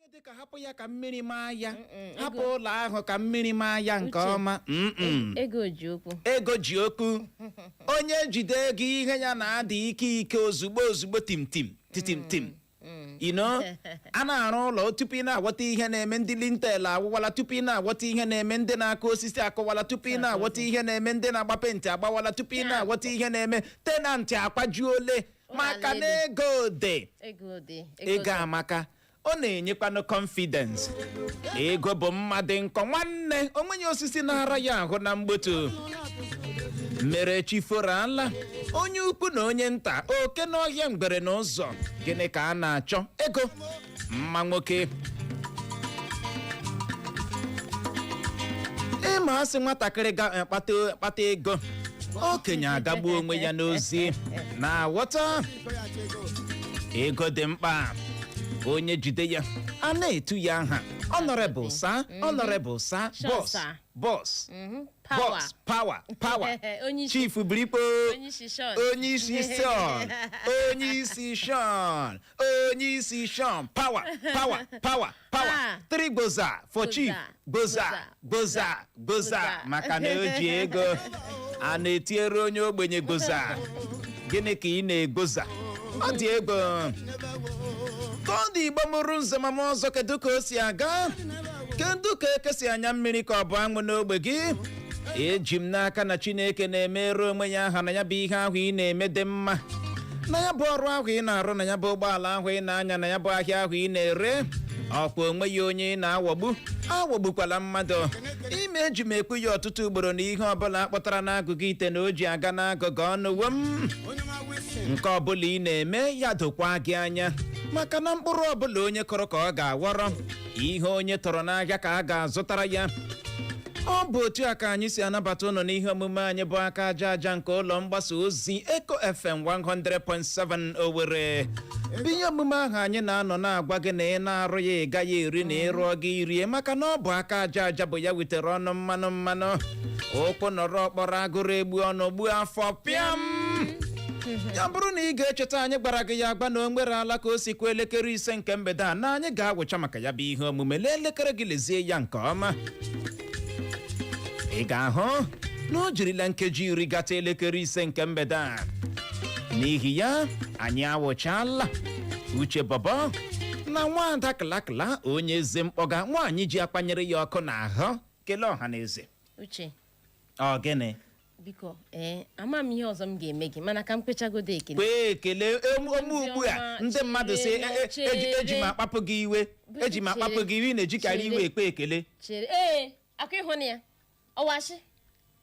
Ihe dịka hapụ ya ka mmiri maa ya, hapụ ụlọ ahụ ka mmiri maa ya nke Uche. ọma. Ego ji okwu. Ego ji okwu. Onye jide ego, ihe ya na-ada ike ike ozugbo ozugbo, tim tim titim tim. A na-arụ ụlọ, tupu ị na-aghọta ihe na-eme, ndị lintel awụwala. Tupu ị na-aghọta ihe na-eme, ndị na-akụ osisi akụwala. Tupu ị na-aghọta ihe na-eme, ndị na-agba penti agbawala. Tupu ị na-aghọta ihe na-eme, tenant akwajuole, maka na ego dị. Ego dị. Ego amaka, ọ na-enyekwanụ confidence. Ego bụ mma dị nkọ, nwanne. Onwenye osisi na-ara ya ahụ na mgbutu mere chiforo ala. Onye ukwu na onye nta, oke n'ọhịa, mgbere na ụzọ, gịnị ka a na-achọ? Ego. Mma nwoke, ịma asị nwatakịrị ga kpata kpata ego, okenye agagbuo onwe ya n'ozi. Na-aghọta, ego dị mkpa. Onye jide ya, a na-etu ya aha honorable sir, honorable sir. Sure, boss. sir. Boss. Power. Boss, power, power. Onye isi. Chief Bripo. Onye isi Sean. Onye isi Sean, onye isi Sean, onye isi Sean, power, power, power, power. Ah. Three gboza for chief. Gboza, gboza, gboza. Maka na o ji ego, a na-etinyere onye ogbenye gboza. Gịnị ka ị na-egboza? Ọ dị ego ka ọ dị. Igbo mụrụ nze mama ọzọ, kedu ka o si aga? Kedu ka eke si anya mmiri ka ọ bụ anwụ n'ogbe gị? Eji m n'aka na Chineke na-emere onwe ya aha na ya bụ ihe ahụ ị na-eme dị mma, na ya bụ ọrụ ahụ ị na-arụ, na ya bụ ụgbọala ahụ ị na-anya, na ya bụ ahịa ahụ ị na-ere. Ọkwa onwe ya onye ị na-aghọgbu, aghọgbukwala mmadụ ime. Eji m ekwu ya ọtụtụ ugboro na ihe ọbụla akpọtara n'agụgụ ite na o ji aga n'agụgụ ọnụ wem. Nke ọbụla ị na-eme, ya dokwa gị anya, maka na mkpụrụ ọbụla onye kọrọ ka ọ ga-aghọrọ. Ihe onye tọrọ n'ahịa ka a ga-azụtara ya. Ọ bụ otu a ka anyị si anabata ụnụ n'ihe omume anyị bụ Aka Aja Aja nke ụlọ mgbasa ozi Eco FM 100.7 Owerri, bụ ihe omume ahụ anyị na-anọ na-agwa gị na ị na-arụ ya, ị gaghị eri, na ịrụọ gị rie, maka na ọ bụ aka aja aja bụ ya wutere ọnụ mmanụ mmanụ. Ụkwụ nọrọ ọkpọrọ agụrụ egbu ọnụ gbuo afọ pịam. Ya bụrụ na ị ga-echeta, anyị gwara gị ya agba na o nwere ala ka o si kwuo 5:00 nke mgbede a na anyị ga-awụcha maka ya bụ ihe omume. Lee elekere gị, lezie ya nke ọma, ị ga-ahụ na o jirila nkeji 10 gata 5:00 nke mgbede a. N'ihi ya, anyị awụchala. Uche Bọbọ na nwaada Klakla, onye eze mkpọga nwaanyị ji akwanyere ya ọkụ n'ahụ. Kelee ọha na eze. Uche. Ọ gịnị? Biko, ee, ama m ihe ọzọ m ga-eme gị, mana ka m kwechagodo ekele. Kwee ekele ome ugbu a. Ndị mmadụ si eji m akpapụ gị iwe, eji m akpapụ gị iwe. Ị na-ejikarị iwe ekpe ekele. Chere, ee, akwa ịhụ na ya ọwashi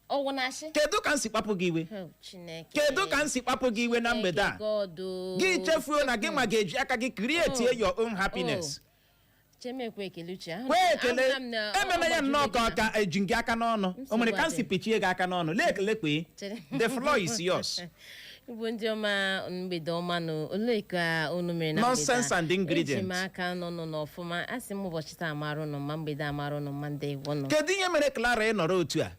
ọwụ na ashị. Kedu ka m si kpapụ gị iwe? Oh, Chineke! Kedu ka m si kpapụ gị iwe na mgbede a? Chineke God o. Gị chefuo na gị nwa ga-eji aka gị create your own happiness. Chemekwe ekele, Uche. Kwee ekele. Ahụla m na Ememe ya nnọọ ka ọ ka eji gị aka n'ọnụ. O nwere ka m si pichie gị aka n'ọnụ? Lee ekele kwee. Chere. The floor is yours. Igbo ndị ọma, mgbede ọma nụ. Olee ka unu mere na mgbede a? Nonsense and ingredients. Eji m aka nọ nọ n'ọfụma. Asị m ụbọchị taa mara ụnụ mma, mgbede amara ụnụ mma. Ndị nụ. Kedu ihe mere, Clara, ị nọrọ otu a?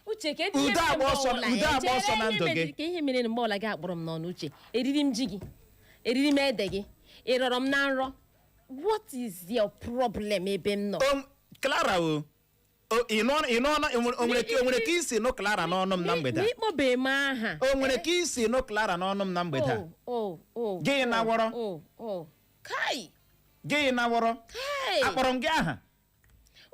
Uche, kedu Udo ihe mere agba mgbe ọsọ- ọbụla? Udo agba ọsọ na Chere, ndụ ihe gị. ka ihe mere mgbe ọbụla gị akpọrọ m n'ọnụ. Uche, eriri m ji gị, eriri m ede gị, ị rọrọ m na nrọ. What is your problem ebe m nọ? Clara o ị nụọ, o nwere ka isi nụ Clara n'ọnụ m na mgbede a? Ma ịkpọbeghị m aha. O nwere ka isi nụ Clara n'ọnụ m na mgbede a? Oh. Gị oh, nawọrọ? Oh. Kai! Gị nawọrọ? Kai! Akpọrọ m gị aha?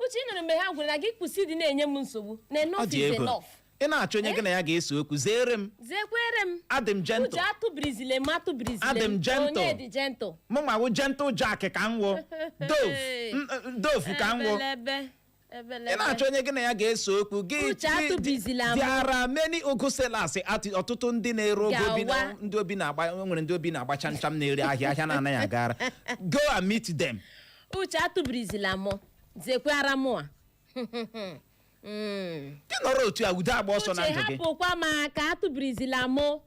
Uche, ị nụrụ mgbe ha gwara gị kwụsị ịdị na-enye m nsogbu na Ọ enough dị is ego. enough. Ị na-achọ onye gị na ya ga-ese okwu, zere m. Zekwere m. Adị m gentle. Uche, atụbirizile m, atụbirizile. Adị m gentle. Onye dị gentle? Mụ ma wụ gentle jack ka m wụ dove. Dove ka m wụ. Ebelebe, ebelebe. Ị na-achọ onye gị na ya ga-ese okwu gị. Uche, atụbizila m. There are many ugu sellers, ọtụtụ ndị na-ere ụgụ obi Gawa. Ndị obi na-agba, o nwere ndị obi na-agba cham cham na-ere ahịa, ahịa na-anaghị agara. Go and meet them. Uche, atụbirizila m, zekwara mụ a. Gị nọrọ otu a, udo agba ọsọ na Uche, ndụ gị. hapụkwa m aka, atụbirizila mụ.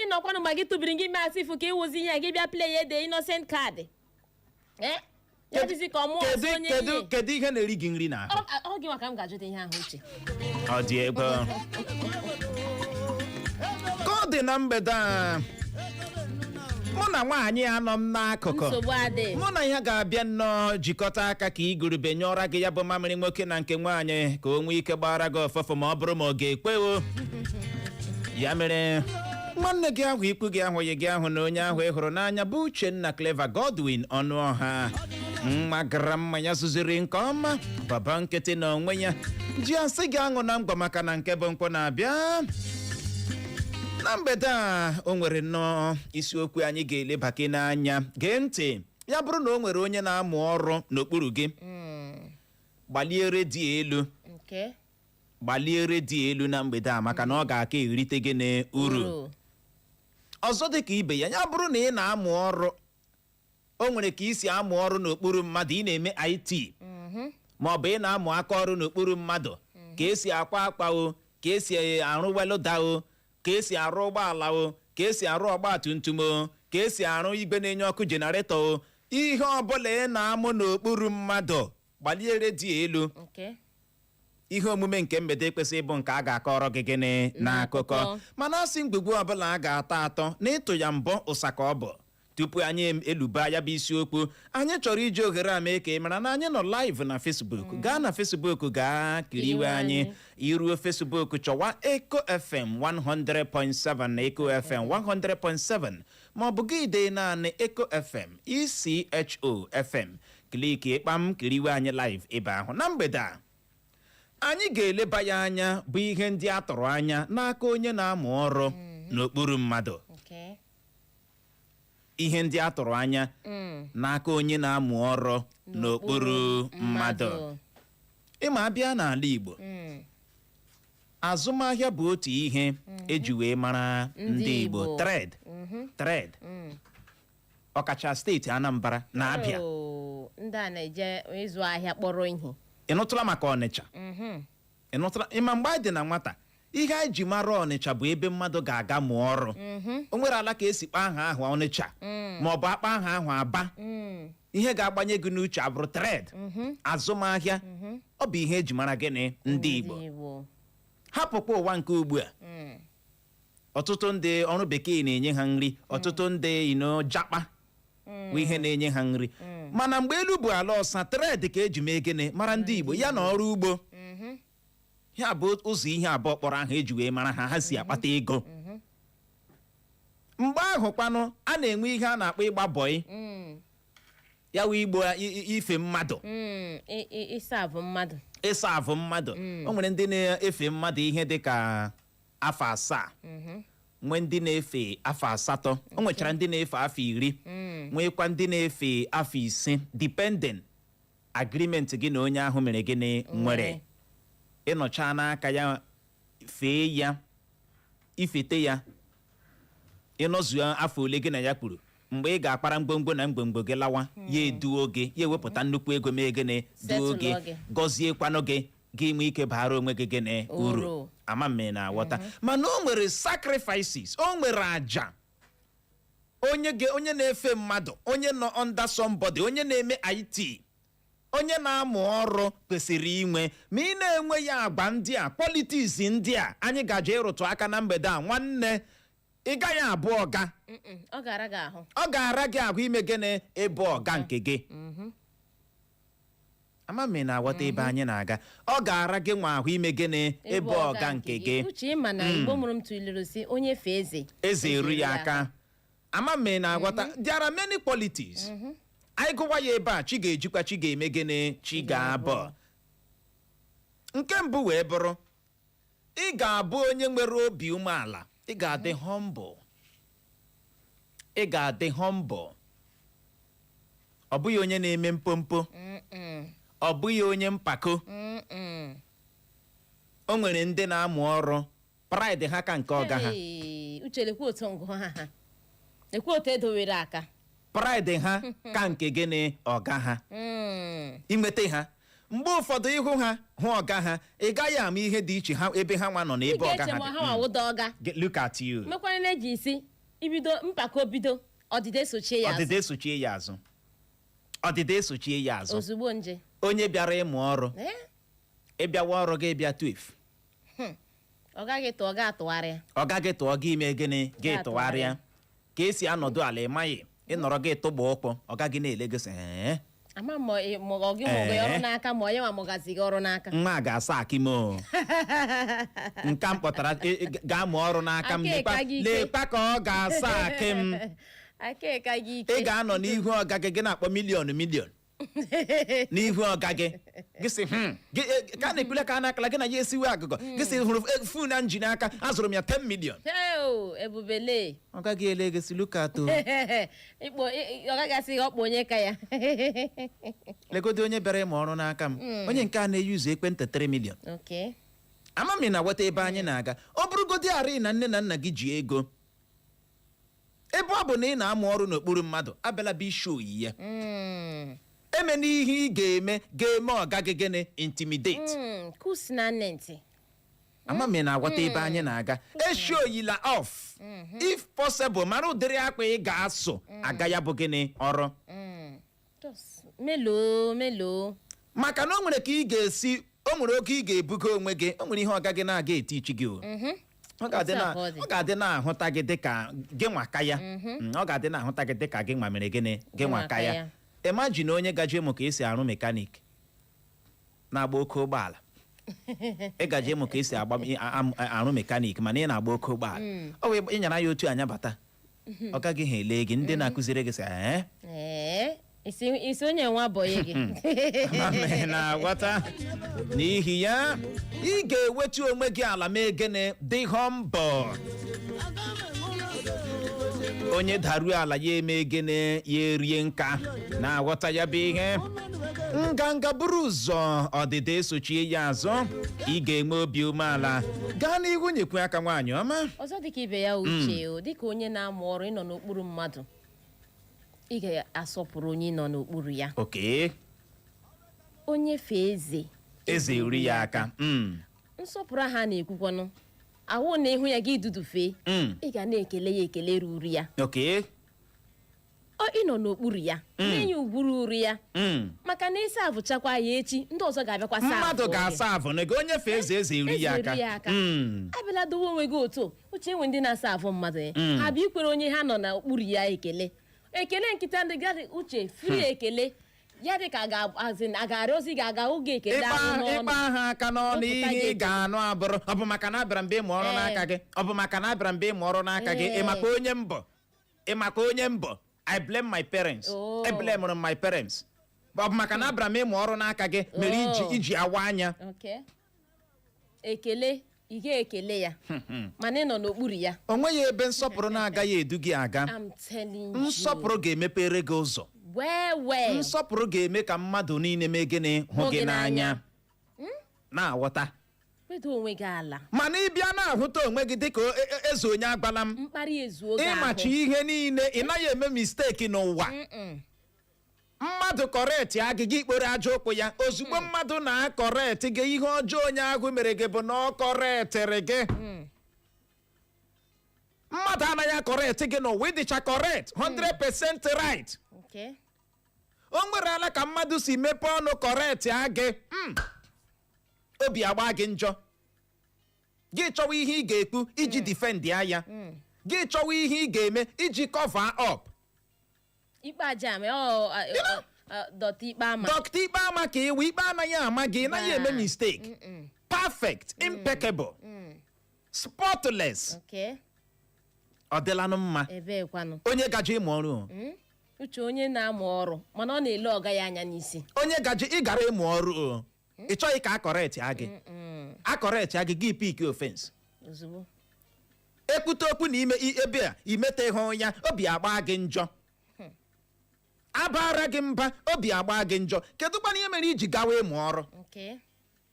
Ịnọkwanụ mgbe gị tụbiri gị masị ifu ka ịwụzi ihe a, gị bịa play the innocent card, eh, ya dịzi ka ọmụ Kedu ọzọ onye kedu ihe. Kedu ihe na-eri gị nri n'ahụ? Ọ gị nwa ka m ga-ajụta ihe ahụ, Uche. Ọ dị ego ka ọ dị na mgbede a. Mụ na nwaanyị anọ m n'akụkụ. Nsogbu adị. Mụ na ya ga-abịa nnọọ jikọta aka ka igurube nyụọra gị ya bụ mamịrị nwoke na nke nwaanyị, ka o nwee ike gbara gị ọfọfọ, ma ọ bụrụ ma ọ ga-ekwe o. Ya mere, nwanne gị ahụ, ikwu gị ahụghị gị ahụ, na onye ahụ ị hụrụ n'anya bụ Uchenna Clever Godwin Ọnụọha, nwa gara mma ya zụziri nke ọma, baba nkịtị na onwe ya ji asị gị aṅụ na ngwa, maka na nke bụ nkwụ na-abịa na mgbede a. O nwere nnọọ isiokwu anyị ga-elebake n'anya. Gee ntị, ya bụrụ na o nwere onye na-amụ ọrụ n'okpuru gị, gbalie redio elu. Nke Gbalie redio elu na mgbede a, maka na ọ ga-aka erite gị n'uru. Ọzọ dị ka ibe ya, ya bụrụ na ị na-amụ ọrụ, o nwere ka ị si amụ ọrụ n'okpuru mmadụ, ị na-eme IT ma ọ bụ ị na-amụ aka ọrụ n'okpuru mmadụ, ka esi akwa akwa o, ka esi arụ welder o, ka esi arụ ụgbọala o, ka esi arụ ọgba tum tum o, ka esi arụ igwe na-enye ọkụ, generator o, ihe ọbụla ị na-amụ n'okpuru mmadụ, gbalie redio elu. Nke Ihe omume nke mgbede ekwesị ịbụ nke a ga-akọrọ gị gịnị n'akụkọ. N'akụkọ. Mana asị mgbegbu ọbụla a ga-atọ atọ na ịtụ ya mbọ ụsa ka ọ bụ. Tupu anyị eluba ya bụ isiokwu, anyị chọrọ iji ohere a mee ka ị mara na anyị nọ live na Facebook. Gaa na Facebook, gaa kiriwe anyị. Iruo Facebook, chọwa Eco FM 100.7 na Eco FM 100.7, ma ọ bụ gị dee naanị Eco FM, ECHO FM, click kpam, kiriwe anyị live ebe ahụ. Na mgbede a, anyị ga-eleba ya anya bụ ihe ndị a tụrụ anya n'aka onye na-amụ ọrụ n'okpuru mmadụ. Nke Ihe ndị a tụrụ anya n'aka onye na-amụ ọrụ n'okpuru mmadụ. Ịma abịa n'ala Igbo, azụmahịa bụ otu ihe eji wee mara ndị Ndị Igbo. Igbo. Trade, ọkacha steeti Anambra na Abịa. Oh, ndị a na-eje ịzụ ahịa kpọrọ ihe. Ị nụtụla maka Ọnịcha? Ị nụtụla? Ịma mgbe anyị dị na nwata, ihe anyị ji mara Ọnịcha bụ ebe mmadụ ga-aga mụọ ọrụ. O nwere ala ka esi kpaa aha ahụ Ọnịcha, ma ọ bụ akpa aha ahụ Aba, ihe ga-agbanye gị n'uche abụrụ trade, azụmahịa. Ọ bụ ihe eji mara gịnị? Ndị Igbo. Igbo. Hapụkwa ụwa nke ugbu a, ọtụtụ ndị ọrụ bekee na-enye ha nri, ọtụtụ ndị ino japa bụ ihe na-enye ha nri, mana mgbe elu bụ ala ọsa, trade ka eji mee gịnị mara ndị Igbo, ya na ọrụ ugbo. Ya bụ ụzọ ihe abụọ kpọrọ ahụ eji wee mara ha, ha si akpata ego. Mgbe ahụ kwanụ, a na-enwe ihe a na-akpọ ịgba bọị, ya wụ igbo ife mmadụ. Ịsa mmadụ. Ịsa avụ mmadụ. O nwere ndị na-efe mmadụ ihe dị ka afọ 7, nwee ndị na-efe afọ 8, o nwechara ndị na-efe afọ 10, nwekwa ndị na-efe afọ 5, depending agreement gị na onye ahụ mere gịnị nwere. Ịnọcha n'aka ya fee ya, ifete ya, ịnọzuo afọ ole gị na ya kwuru, mgbe ị ga-akpara mgbomgbo na mgbomgbo gị lawa, ya eduo gị, ya ewepụta nnukwu ego mee gịnị? Duo gị. Setụlụọ gị. Gọziekwanụ gị, gị nwee ike bara onwe gị gịnị? Uru. Uru. Ama m na aghọta. Mana o nwere sacrifices, o nwere aja onye onye na-efe mmadụ, onye nọ under somebody, onye na-eme IT, onye na-amụ ọrụ kwesịrị inwe. Ma ị na-enwe ya agwa ndị a, qualities ndị a anyị gaje ịrụtụ aka na mgbede a, nwanne, ị gaghị abụ ọga. Mm-mm, ọ ga-ara gị ahụ. Ọ ga-ara gị ahụ ime gịnị? Ịbụ ọga nke gị. Ama m ị na-aghọta ebe anyị na-aga. Ọ ga-ara gị nwa ahụ ime gịnị? Ịbụ ọga nke gị. Uche, ịma na Igbo mụrụ m tụlere si onye fee eze, eze eru ya aka. Ama m ị na-aghọta. There are many qualities. Anyị gụwa ya ebe a, chi ga-ejikwa, chi ga-eme gịnị? Chi ga-abọ. Nke mbụ wee bụrụ, ị ga-abụ onye nwere obi umeala. Ị ga-adị humble, ị ga-adị humble. Ọ bụghị onye na-eme mpompo. Ọ bụghị onye mpako. O nwere ndị na-amụ ọrụ, pride ha ka nke ọga ha. Hey, Uche, lekwa otu ngụ ha ha, lekwa otu edowere aka. Pride ha ka nke gịnị? Ọga ha. Inweta ha, mgbe ụfọdụ ịhụ ha, hụ ọga ha, ị gaghị ama ihe dị iche ha, ebe ha nwa nọ na Ị ebe ọga ga-eche ha ma dị. ha wawụda ọga. Look at you. Mekwana na-eji isi ibido mpako, bido ọdịda esochie ya azụ. Ọdịda esochie ya azụ, ọdịda esochie ya azụ. Ozugbo nje. Onye bịara ịmụ ọrụ, Eh? ịbịawa ọrụ gị bịa 12. Ọ gaghị tụọ, ga atụgharịa. Ọ gaghị tụọ gị, ime gịnị? Gị Ga tụgharịa. Ka esi anọdụ ala, ịmaghị, ịnọrọ gị tụgba ụkwụ, ọ gaghị na-ele gị sị, "Ee, Ama ma ọ gị mụgo ya ọrụ n'aka, ma onye nwa mụgazi gị ọrụ n'aka. Nwa a ga-asa akimo nke m kpọtara ga-amụ ọrụ n'aka m." Aka Lekwa ịka gị ike. Lekwa ka ọ ga-asa akị m. Aka ịka gị ike. Ị ga-anọ n'ihu ọga gị, gị na-akpọ million million n'ihu ọga gị. Gị sị, gị ka a na-ekwule ka a na-akala gị na ya esiwe agụgọ. Gị sị, hụrụ phone a njin aka, azụrụ m ya 10 million. Heo, ebubele. Ọ gaghị ele gị sị, "Look at o." Ịkpọ ọ gaghị asị gị ọkpọ onye ka ya. Legodi onye bịara ịmụ ọrụ n'aka m, onye nke a na-eyuzu ekwentị 3 million. Ama m ị na-aghọta ebe anyị na-aga. Ọ bụrụgodi arị na nne na nna gị ji ego, ebe ọ bụ na ị na-amụ ọrụ n'okpuru mmadụ, abịala bụ isi oyi ya. Eme n'ihe ị ga-eme ga-eme ọga gị gịnị? Intimidate. Kwụsị na nne ntị. Ama m ị na-aghọta ebe anyị na-aga. Eshi oyila off. If possible, mara ụdịrị akpa ị ga-asụ aga ya bụ gịnị? Ọrụ. Just meloo meloo. Maka na o nwere ka ị ga-esi, o nwere oge ị ga-ebugo onwe gị, o nwere ihe ọga gị na-aga etichi gị o. Ọ ga-adị Otu a na ka ọ dị. Ọ ga-adị na-ahụta gị dịka gị nwa ka ya. Ọ ga-adị na-ahụta gị dịka gị nwa mere gịnị? Gị nwa ka ya. Imagine onye gaje ịmụ ka esi arụ mechanic na-agba oke ụgbọala. Ị gaje ịmụ ka esi agba arụ mechanic, mana ị na-agba oke ụgbọala. Ọ wee ịnyara ya otu anya bata, ọ gaghị ha ele gị. Ndị na-akụziri gị sị, "Ee?" Ee, isi onye nwa bọyị gị. Ama na-aghọta. N'ihi ya, ị ga-ewetu onwe gị ala, mee gịnị? Dị humble. Onye daruo ala, ya eme gịnị? Ya erie nka. Na-aghọta ya bụ ihe. Nganga buru ụzọ, ọdịda esochie ya azụ. Ị ga-enwe obi umeala gaa n'ihu. Nyekwu aka, nwaanyị ọma. Ọzọ dịka ibe ya, uche o, dịka onye na-amụ ọrụ, ịnọ n'okpuru mmadụ, ị ga-asọpụrụ onye nọ n'okpuru ya. Onye fee eze, eze eri ya aka. Nsọpụrụ ha na-ekwukwanụ ahụ na ịhụ ya gị dudufee, ị ga na-ekele ya ekele ruru ya. Ọ ịnọ n'okpuru ya, nye ya ugwu ruru ya, maka na ịsa avụchakwa ya echi, ndị ọzọ ga-abịakwa saa Mmadụ avụ gị. ga-asa avụ na gị. Onye fee eze, eze eri ya Eze aka. eri ya aka. Abịala dowe onwe gị otu uche. Enwe ndị na-asa avụ mmadụ ya, ha bụ ikwere onye ha nọ n'okpuru ya ekele, ekele nkịta ndị gadị uche free, ekele ya dị ka a ga- a ga-arịọzi gị aga oge ekele ịkpa ahụ n'ọnụ. Ịkpa ha aka n'ọnụ. Wepụta Ihe gị ị ego. ga-anụ abụrụ, ọ bụ maka na abịara mgbe ịmụ ọrụ n'aka gị, ọ bụ maka na abịara mgbe ịmụ ọrụ n'aka gị. Ị makwa onye mbọ, ị makwa onye mbọ. I blame my parents. Oh. I blame my parents. Ọ bụ maka na abịara m ịmụ ọrụ n'aka gị mere iji Oh. iji awa anya. Okay. Ekele ị ga-ekele ya, mana ị nọ n'okpuru ya. O nweghị ebe nsọpụrụ na-agaghị edu gị aga. I'm telling you. Nsọpụrụ ga-emepere gị ụzọ. Well well. Nsọpụrụ ga-eme ka mmadụ niile mee gịnị? Hụ Hụ gị gị n'anya. n'anya. Na-aghọta? Wedo onwe gị ala. Mana ị bịa na-ahụta onwe gị dịka eze onye agbala m. Mkparị ezuo gị ahụ. Ịmachi ihe niile, ị naghị eme mistake n'ụwa. Mmadụ correct gị, gị kporo aja ụkwụ ya ozugbo. Mmadụ na-a correct gị, ihe ọjọọ onye ahụ mere gị bụ na ọ correctịrị gị. Mmadụ anaghị a correct gị n'ụwa ịdịcha correct 100% right. O nwere ala ka mmadụ si mepee ọnụ correct gị, obi agba gị njọ, gị chọwa ihe ị ga-ekwu iji defend ya, gị chọwa ihe ị ga-eme iji cover up. Ikpe aja ama ọ dọta ikpe ama. Dọkịta ikpe ama ka iwe ikpe anaghị ama gị. Ị naghị eme mistake, perfect, impeccable, spotless. Ọ dịlanụ mma. Ebee kwanụ? Onye gaje ịmụ ọrụ o. Uche, onye na-amụ ọrụ mana ọ na-ele ọga ya anya n'isi. Onye gaje ịgara ịmụ ọrụ o, ị chọghị ka a correct gị, a correct gị, gị pick offense. Ozugbo. Ekwute okwu na ime ebe a imete hụ ya, obi agba gị njọ. Abara gị mba, obi agba gị njọ. Kedụkwana ihe mere iji gawa ịmụ ọrụ? Okay.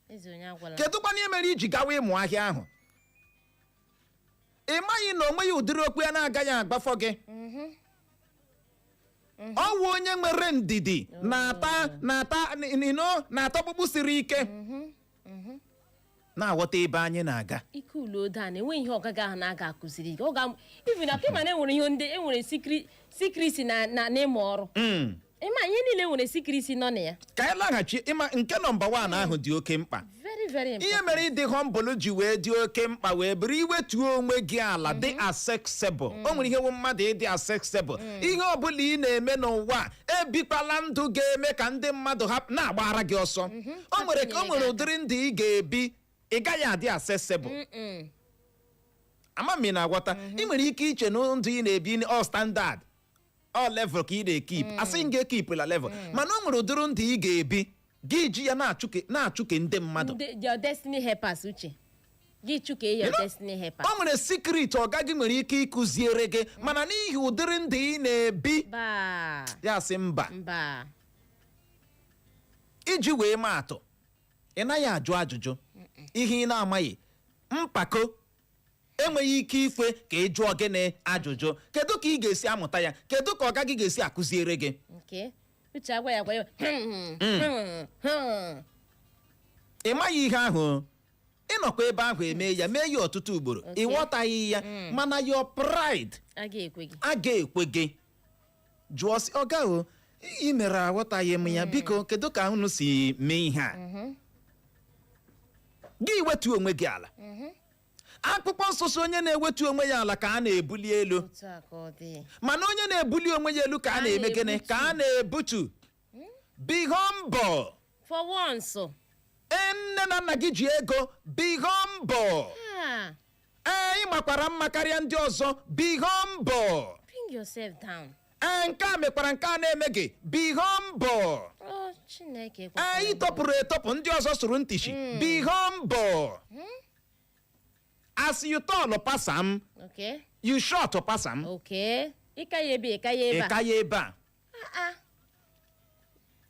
Eze onye agwala. Kedụkwana ihe mere iji gawa ịmụ ahịa ahụ? Ị maghị na onweghị ụdịrị okwu ya na-agaghị agbafọ gị. Ọ wụ onye nwere ndidi na-ata na-ata nino na-ata ọkpụkpụ siri ike. Na-aghọta ebe anyị na-aga? Ike ule odo a na-enweghị ihe ọgaga ahụ na-aga akụziri gị. Ọ ga ibi na kema na enwere ihe ndị enwere secrecy na n'ịmụ ọrụ. Ịma ihe niile nwere secrecy nọ na ya. Ka anyị laghachi ịma nke number 1 ahụ dị oke mkpa. Very very Ihe important. mere ịdị humble ji wee dị oke mkpa wee bụrụ iwetuo onwe gị ala, dị accessible. O nwere ihe wụ mmadụ ịdị accessible. Ihe ọbụla ị na-eme n'ụwa, ebikwala ndụ ga-eme ka ndị mmadụ hapụ na-agbara gị ọsọ. O nwere ụdịrị ndụ ị ga-ebi, ị gaghị adị accessible. Ama m ị na-aghọta. Ị nwere ike iche na ndụ ị na-ebi ọ standard, ọ level ka ị na-ekeep. Asị m gị ekeepụla level, mana o nwere ụdịrị ndụ ị ga-ebi, gị ji ya na-achụke ndị mmadụ. Your destiny helpers, Uche, gị chụke your destiny helpers. O nwere secret ọga gị nwere ike ịkụziere gị, mana n'ihi ụdịrị ndụ ị na-ebi, Ba. ya sị mba. Mba. Iji wee maa atụ, ị naghị ajụ ajụjụ ihe ị na-amaghị. Mpako enweghị ike ikwe ka ị jụọ gịnị? Ajụjụ. Kedu ka ị ga-esi amụta ya? Kedu ka ọga gị ga-esi akụziere gị? Nke Uche, agwa ya, gwa ya. Ị maghị ihe ahụ, ịnọkwa ebe ahụ eme ya, mee ya ọtụtụ ugboro, ị ghọtaghị ya, mana your pride A ga-ekwe gị. A ga-ekwe gị jụọ sị, "Ọga o, ị mere aghọtaghị m ya, biko kedu ka unu si mee ihe a?" Gị wetu onwe gị ala. Akwụkwọ Nsọ sị onye na-ewetu onwe ya ala ka a na-ebuli elu. Otu a ka ọ dị. Mana onye na-ebuli onwe ya elu ka a na-eme gịnị? Ka a na-ebutu. Be humble. For once. Ee, nne na nna gị ji ego, be humble. Ah, Ee, ị makwara mma karịa ndị ọzọ, be humble. Bring yourself down. Ee, nke a mekwara, nke a na-eme gị, be humble. Oh, Chineke. Ee, Ekwekwala. ị tọpụrụ etọpụ, ndị ọzọ sụrụ ntishi, be humble. As you tall pass am, you short pass am. Okay, ịka ya ebe, ịka ya ebe Ị a. ka ya ebe a. Ah, ah.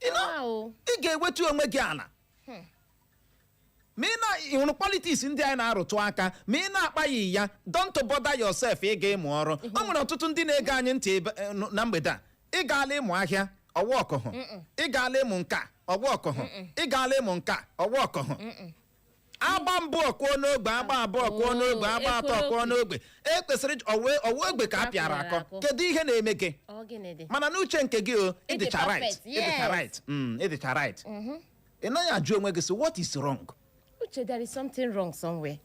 You know, Wow. ị ga-ewetu onwe gị ala ma ị na ị hụrụ politics ndị anyị na-arụtụ aka, ma ị na-akpaghị ya, don't bother yourself ịga ịmụ ọrụ. O nwere ọtụtụ ndị na-ege anyị ntị na mgbede a, ị gaala ịmụ ahịa, ọwa ọkụhụ. Ị gaala ịmụ nka, ọwa ọkụhụ. Ị gaala ịmụ nka, ọwa ọkụhụ. Agba mbụ ọkụọ n'ogbe, agba abụọ kụọ n'ogbe, agba atọ kụọ n'ogbe. E kwesịrị ọwa ogbe ka a pịara akọ. Akọ. Kedu ihe na-eme gị? Ọ gịnị dị? Mana n'uche nke gị o, Ịdị ịdịcha right. perfect, Ịdịcha yes. right. Ịdịcha right. Ị naghị ajụ onwe gị sị, "What is wrong?" Uche, there is something wrong somewhere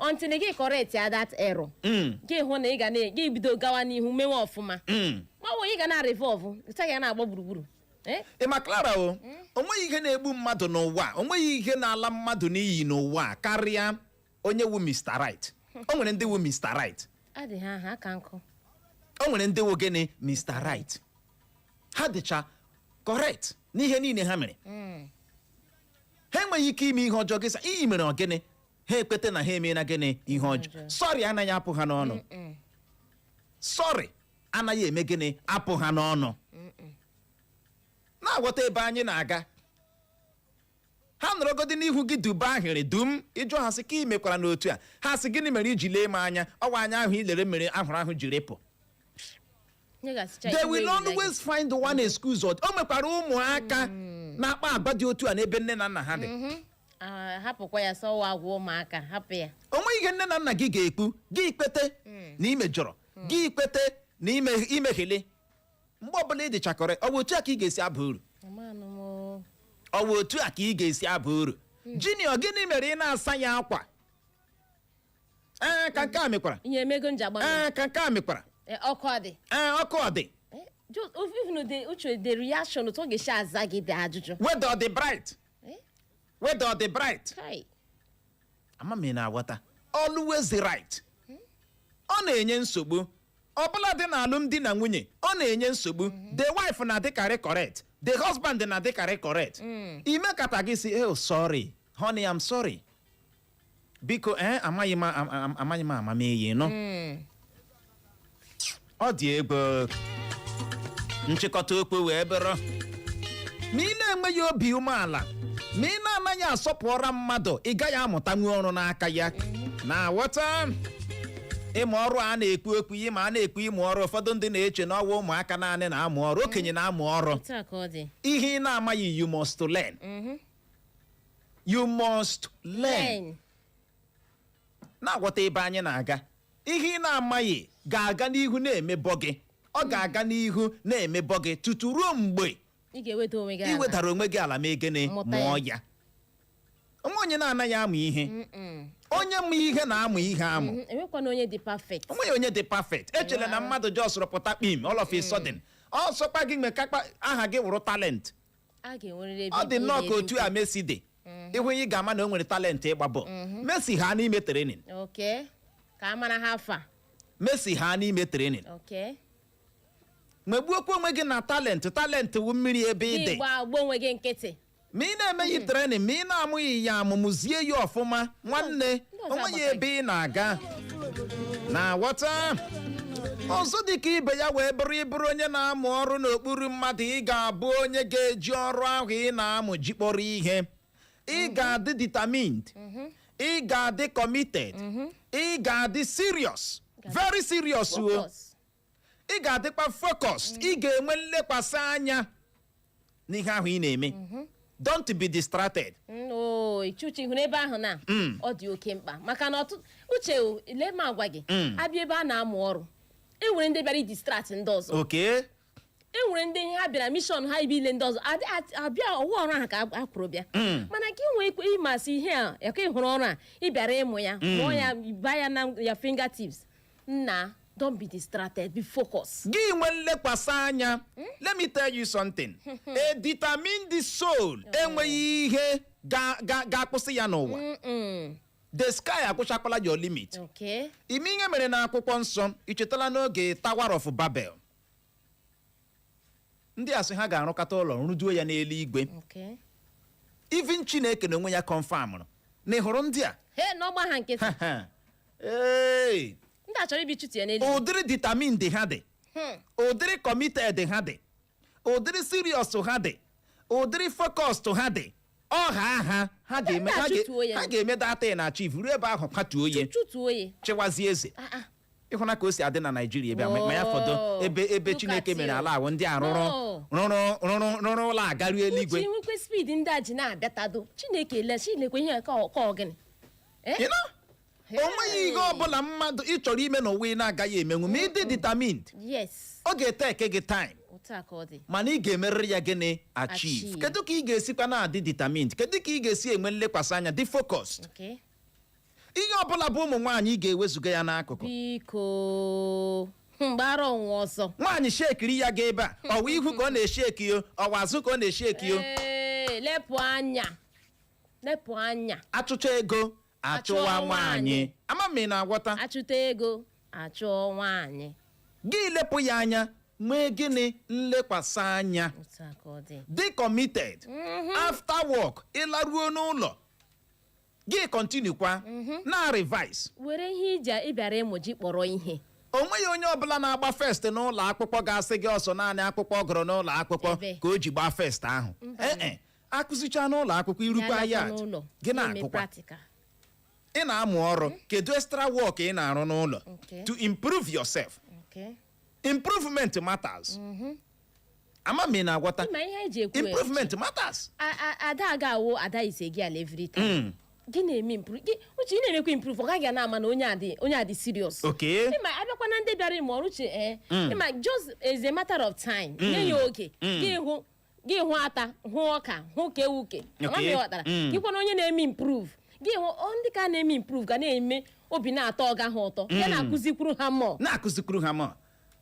until gị correct ya that error. Gị hụ na ị ga na gị bido gawa n'ihu, mewe ọfụma. Ma ọ bụ ị ga na revolve ụcha ga na-agba gburugburu. Eh? Ị ma, Clara, o nweghị ihe na-egbu mmadụ n'ụwa, o nweghị ihe na-ala mmadụ n'iyi n'ụwa a karịa onye wu Mr. Right. O nwere ndị wu Mr. Right. Adịghị aha aka nkụ. O nwere ndị wu gịnị? Mr. Right. Ha dịcha correct n'ihe niile ha mere. Ha enweghị ike ime ihe ọjọọ. Gị sa iyi mere ọgịnị, ha ekwete na ha emeela gịnị? Ihe ọjọọ. Ọjọọ. Sorry anaghị apụ ha n'ọnụ. Sorry anaghị eme gịnị? Apụ ha n'ọnụ. Na-aghọta ebe anyị na-aga? Ha nọrọgodi n'ihu gị duba ahịrị dum, ịjụ ha sị ka ị mekwara n'otu a, ha sị, "Gịnị mere iji lee m anya? Ọwa anya ahụ i lere mere ahụrụ ahụ jiri pụ." Nyegasịcha They iwe will ewela gị. always find one excuse. O nwekwara ụmụaka na-akpa agwa dị otu a n'ebe nne na nna ha dị. Ah, hapụkwa ya, sọwa agwa ụmụaka, hapụ ya. O nweghị ihe nne na nna gị ga-ekwu, gị kwete na imejọrọ, gị kwete na ime imeghele. Mgbe ọbụla ị dịchakọrọ, ọ bụ otu a ka ị ga-esi aba uru. Amanụ m o. Ọ bụ otu a ka ị ga-esi aba uru. Junior, gịnị mere ị na-asa ya akwa? Ee, ka nke a mekwara. Ihe emego nji agba. Ee, ka nke a mekwara. Eh, ọkụ ọ dị. Ee, ọkụ ọ dị. Eh, even the Uche, the reaction otu ọ ga-esi aza gị dị ajụjụ. Weather ọ dị bright. Eh? Weather ọ dị bright. Kai. Ama m ị na-aghọta. Always right. Ọ na-enye nsogbu ọbụla dị n'alụmdi na nwunye. Ọ na-enye nsogbu. The wife na-adịkarị correct, the husband na-adịkarị correct. Imekata gị si, "Oh, sorry honey, I'm sorry, biko." Ee, amaghị m amamihe nọ. Ọ dị egwu. Nchịkọta okwu wee bụrụ, ma ị na-enweghị obi umeala, ma ị na-anaghị asọpụrụ mmadụ, ị gaghị amụtanwu ọrụ n'aka ya. Na-aghọta ịmụ ọrụ a na-ekwu okwu ihe ma a na-ekwu ịmụ ọrụ, ụfọdụ ndị na-eche na ọwa ụmụaka naanị na-amụ ọrụ. Okenye na-amụ ọrụ. Otu a ka ọ dị. Ihe ị na-amaghị, you must learn. You must learn. Learn. Na-aghọta ebe anyị na-aga? Ihe ị na-amaghị ga-aga n'ihu na-emebọ gị. Ọ ga-aga n'ihu na-emebọ gị tutu ruo mgbe Ị ga-eweta onwe gị ị ala. wetara onwe gị ala, mee gịnị? Mụta Mụọ ya. ya. Onwe onye na-anaghị amụ ihe. Onye mụ ihe na-amụ ihe amụ. Enwekwana onye dị perfect. Onweghị onye dị perfect. Echela na mmadụ just rụpụta kpim all of a sudden, ọsọkpa gị nwekakpa aha gị wụrụ talent. A ga-enwerịrị ebe Ọ dị ị nnọọ ka ga-eri. Otu a Messi dị, ịhụ ị ga-ama na o nwere talent ịgba bọọlụ. Messi ha n'ime training. Okay, ka a mara ha afa. Messi ha n'ime training. Megbuokwa onwe gị na talent. Talent wụ mmiri ebe ị Gị dị. gba onwe gị nkịtị. Ma ị na-emeghị training, ma ị na-amụghị ya amụmụ, zie ya ọfụma, nwanne, Ndị ọzọ onweghị agbata. ebe ị na-aga na ghọta. Ọzọ dị ka ibe ya wee bụrụ, ịbụrụ onye na-amụ ọrụ n'okpuru mmadụ, ị ga-abụ onye ga-eji ọrụ ahụ ị na-amụ jikpọrọ ihe. Ị ga-adị determined, ị ga-adị committed, ị ga-adị serious, very serious o. Focus. Ị ga-adịkwa focused. Ị ga-enwe nlekwasị anya n'ihe ahụ ị na-eme. Don't be distracted. Oo, Uche, hụrụ ebe ahụ na ọ dị oke mkpa, maka na ọtụtụ, Uche, o, lee m agwa gị, abịa ebe a na-amụ ọrụ, e nwere ndị bịara idistract ndị ọzọ. E nwere ndị ha bịara mission ha ibe ile ndị ọzọ. Abịa ọwụ ọrụ ahụ ka a kwụrụ bịa, mana gị nwee ikwe ịmasị ihe a ya ka ị hụrụ ọrụ a ị bịara ịmụ ya, mụọ ya, baa ya na ya fingertips. Nna, don't be distracted, be focused. Gị nwee nlekwasị anya. Let me tell you something: a determined soul enweghị ihe ga-akwụsị ya n'ụwa. The sky akwụchakwala your limit. Ime ihe mere na akwụkwọ nsọ, ị chetala n'oge Tower of Babel, ndị a sị ha ga-arụkọta ụlọ rụjuo ya n'eluigwe. Even Chineke na onwe ya confirmụrụ na ị hụrụ ndị a. He n'ọgba ha nkịtị. Ee. Ndị a chọrọ ibi chutu ya n'elu. Ụdịrị determined ha dị, ụdịrị committed ha dị, ụdịrị serious ha dị, ụdịrị focused ha dị, ọha ha ga-eme Ndị a chụtuo ya. Ha ga-eme data na achieve ruo ebe ahụ, kwatuo ya, Chutuo ya. chịwazie eze. Ah, ah. Ịhụna ka o si adị na Naijiria ebe a, ma ya fọdụ ebe Look Chineke at mere you. ala ahụ, ndị a rụrụ No. rụrụ ụlọ agaruo eluigwe. Uche, nwekwe speed ndị a ji na-abịatado, Chineke le Chineke ihe ka ọ gịnị? Eh? You know? O nweghị ihe ọbụla mmadụ ị chọrọ ime n'ụwa ị na-agaghị emenwu ma ị dị determined. Ọ ga-eteke gị time, Otu a ka ọ dị. mana ị ga-emerịrị ya. Gịnị? Achieve. Achieve. Kedu ka ị ga-esikwa na-adị determined? Kedu ka ị ga-esi enwe nlekwasị anya, dị focused? Ihe ọbụla bụ ụmụ nwaanyị, ị ga-ewezuga ya n'akụkụ. Biko, mgbara ọnwụ ọsọ. Nwaanyị shekiri ya ga ebe a, ọwa ihu ka ọ na-esheki yo, ọwa azụ ka ọ na-esheki yo. Ee, lepụ anya, lepụ anya. Achụcha ego, achụwa Achụọ nwaanyị. Nwaanyị. Ama m ị na-agwọta. Achụta ego, achụọ nwaanyị. Gị lepụ ya anya, nwee gịnị? Nlekwasị anya. Otu a ka ọ dị. Dị committed. After work, ịlaruo n'ụlọ gị, continue kwa na revise. Were ihe iji ị bịara ịmụ ji kpọrọ ihe. O nweghị onye ọbụla na-agba first n'ụlọ akwụkwọ ga-asị gị ọsọ naanị akwụkwọ ọ gụrụ n'ụlọ akwụkwọ Ebe. ka o ji gbaa first ahụ. Ee, akụzicha n'ụlọ akwụkwọ, irukwa Ya ya alakwa n'ụlọ, gị na-eme na-agụkwa. Practical. Ị na-amụ ọrụ, kedu extra work ị na-arụ n'ụlọ to improve yourself? Improvement matters. Ama m ị na-agwọta. Ịma ihe eji ekwu Improvement matters. Ada aga awụ ada ise gị ala every time. Gị na-eme improve gị, Uche, ị na-emekwa improve, ọ gaghị na-ama na onye a dị serious. Ịma abịakwa na ndị bịara ịmụ ọrụ, Uche, ee, ịma just as a matter of time, nye ya oge, gị hụ ata, hụ ọka, hụ ka ewu ke. Ama m ị ghọtara. Gị kwana onye na-eme improve, gị hụ ọ ndị ka na-eme improve ga na-eme obi na-atọ ọga ha ụtọ, ya na-akụzikwuru ha mmụọ. Na-akụzikwuru ha mọ,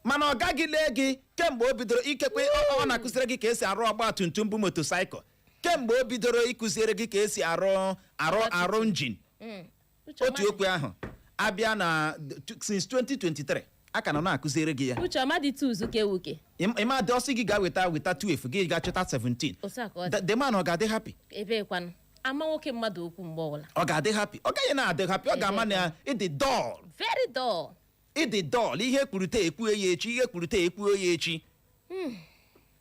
mana ọ gaghị lee gị kemgbe o bidoro. Ikekwe ọ na-akụziri gị ka esi arụ ọgba tum tum bụ motorcycle, kemgbe o bidoro ịkụziere gị ka esi arụ engine. Uche, Otu okwu ahụ abịa na since 2023, a ka nọ na-akụziere gị ya. Uche, ọmadị tuzu ka ewuke. Ịma dị ọsị gị ga-weta weta 12, gị ga-achọta 17. Otu a ka ọ dị. The man, ọ ga-adị happy? Ebe kwanụ ama nwoke mmadụ okwu mgbe ọbụla. Ọ ga-adị happy? Ọ gaghị na-adị happy. Ọ ga-ama na ịdị dull. Very dull. Ịdị dull. Ihe kwurute ekwuo ya echi, ihe kwurute ekwuo ya echi.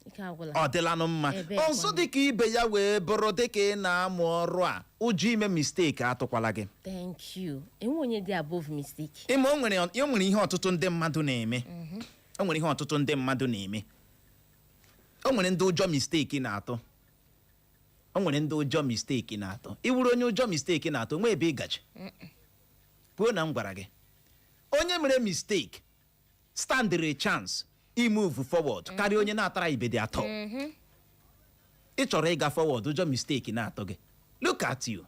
Ike agwụla. Ọ dịlanụ mma. Ebe Ọzọ kwanụ. dịka ibe ya wee bụrụ, dịka ị na-amụ ọrụ a, ụjọ ime mistake atụkwala gị. Thank you. Enwe onye dị above mistake. Ịma o nwere ihe ọtụtụ ndị mmadụ na-eme. O nwere ihe ọtụtụ ndị mmadụ na-eme. O nwere ndị ụjọ mistake na-atụ. O nwere ndị ụjọ mistake na-atụ. Ị wuru onye ụjọ mistake na-atụ, nwee ebe ị gaji kwuo na m gwara gị, onye mere mistake standịrị chance imove forward karịa onye na-atara ibedi atọ. Ị chọrọ ịga forward, ụjọ mistake na-atụ gị. Look at you.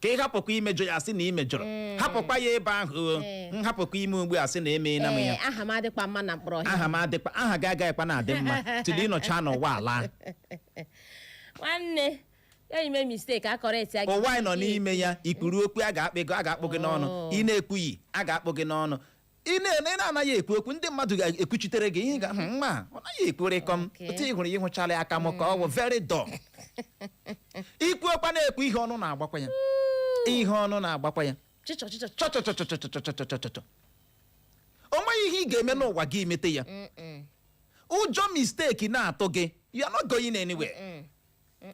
Ka ị hapụkwa imejọ ya, asị na ị mejọrọ, hapụkwa ya ebe ahụ o. M hapụkwa ime ugbu a, sị na emeela m ya. Aha m adịkwa mma na mkpọrọ ọhịa. Aha m adịkwa, aha gị agaghịkwa na-adị mma tụrụ ịnọcha n'ụwa ala. Nwanne ya, ime mistake, a correct ya gị. Ụwa anyị nọ n'ime ya, ikpuru okwu, a ga-akpị gị, a ga-akpụ gị n'ọnụ. Oh. Ị na-ekwughị, a ga-akpụ gị n'ọnụ. Ị na-anaghị ekwu okwu, ndị mmadụ ga-ekwuchitere gị ihe ga nwa ọ naghị ekwurịkọm. Otu ị hụrụ, ịhụchala ya aka m ka ọ bụ very dull. Ikwu okwa na-ekwu ihe ọnụ na-agbakwa ya, ihe ọnụ na-agbakwa ya. Chịchọ chịchọ. Chọchọchọchọchọchọchọchọchọ. O nweghị ihe ị ga-eme n'ụwa gị mete ya. Ụjọ mistake na-atụ gị, you are not going anywhere.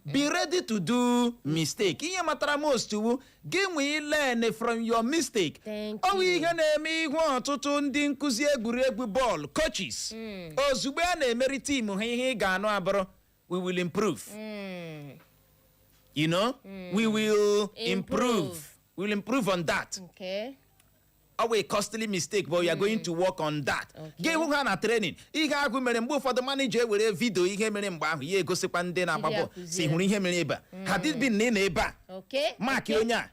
Be ready to do mistake. Ihe matara most wu gị nwee learn from your mistake. Thank Ọ bụ you. ihe na-eme ihu ọtụtụ ndị nkụzi egwuregwu bọọlụ, coaches, ozugbo a na-emeri team ha, ihe ị ga-anụ abụrụ, "We will improve." We will improve. Improve. We will improve on that. Ọ bụ a costly mistake, but we are going to work on that. Gị hụ ha na training, ihe ahụ mere, mgbe ụfọdụ manager ewere video ihe mere mgbe ahụ ya egosikwa ndị na-agba Jiri ya bọọlụ kụzie. si hụrụ ihe mere ebe a, had it been na ị nọ ebe a, mark onye a.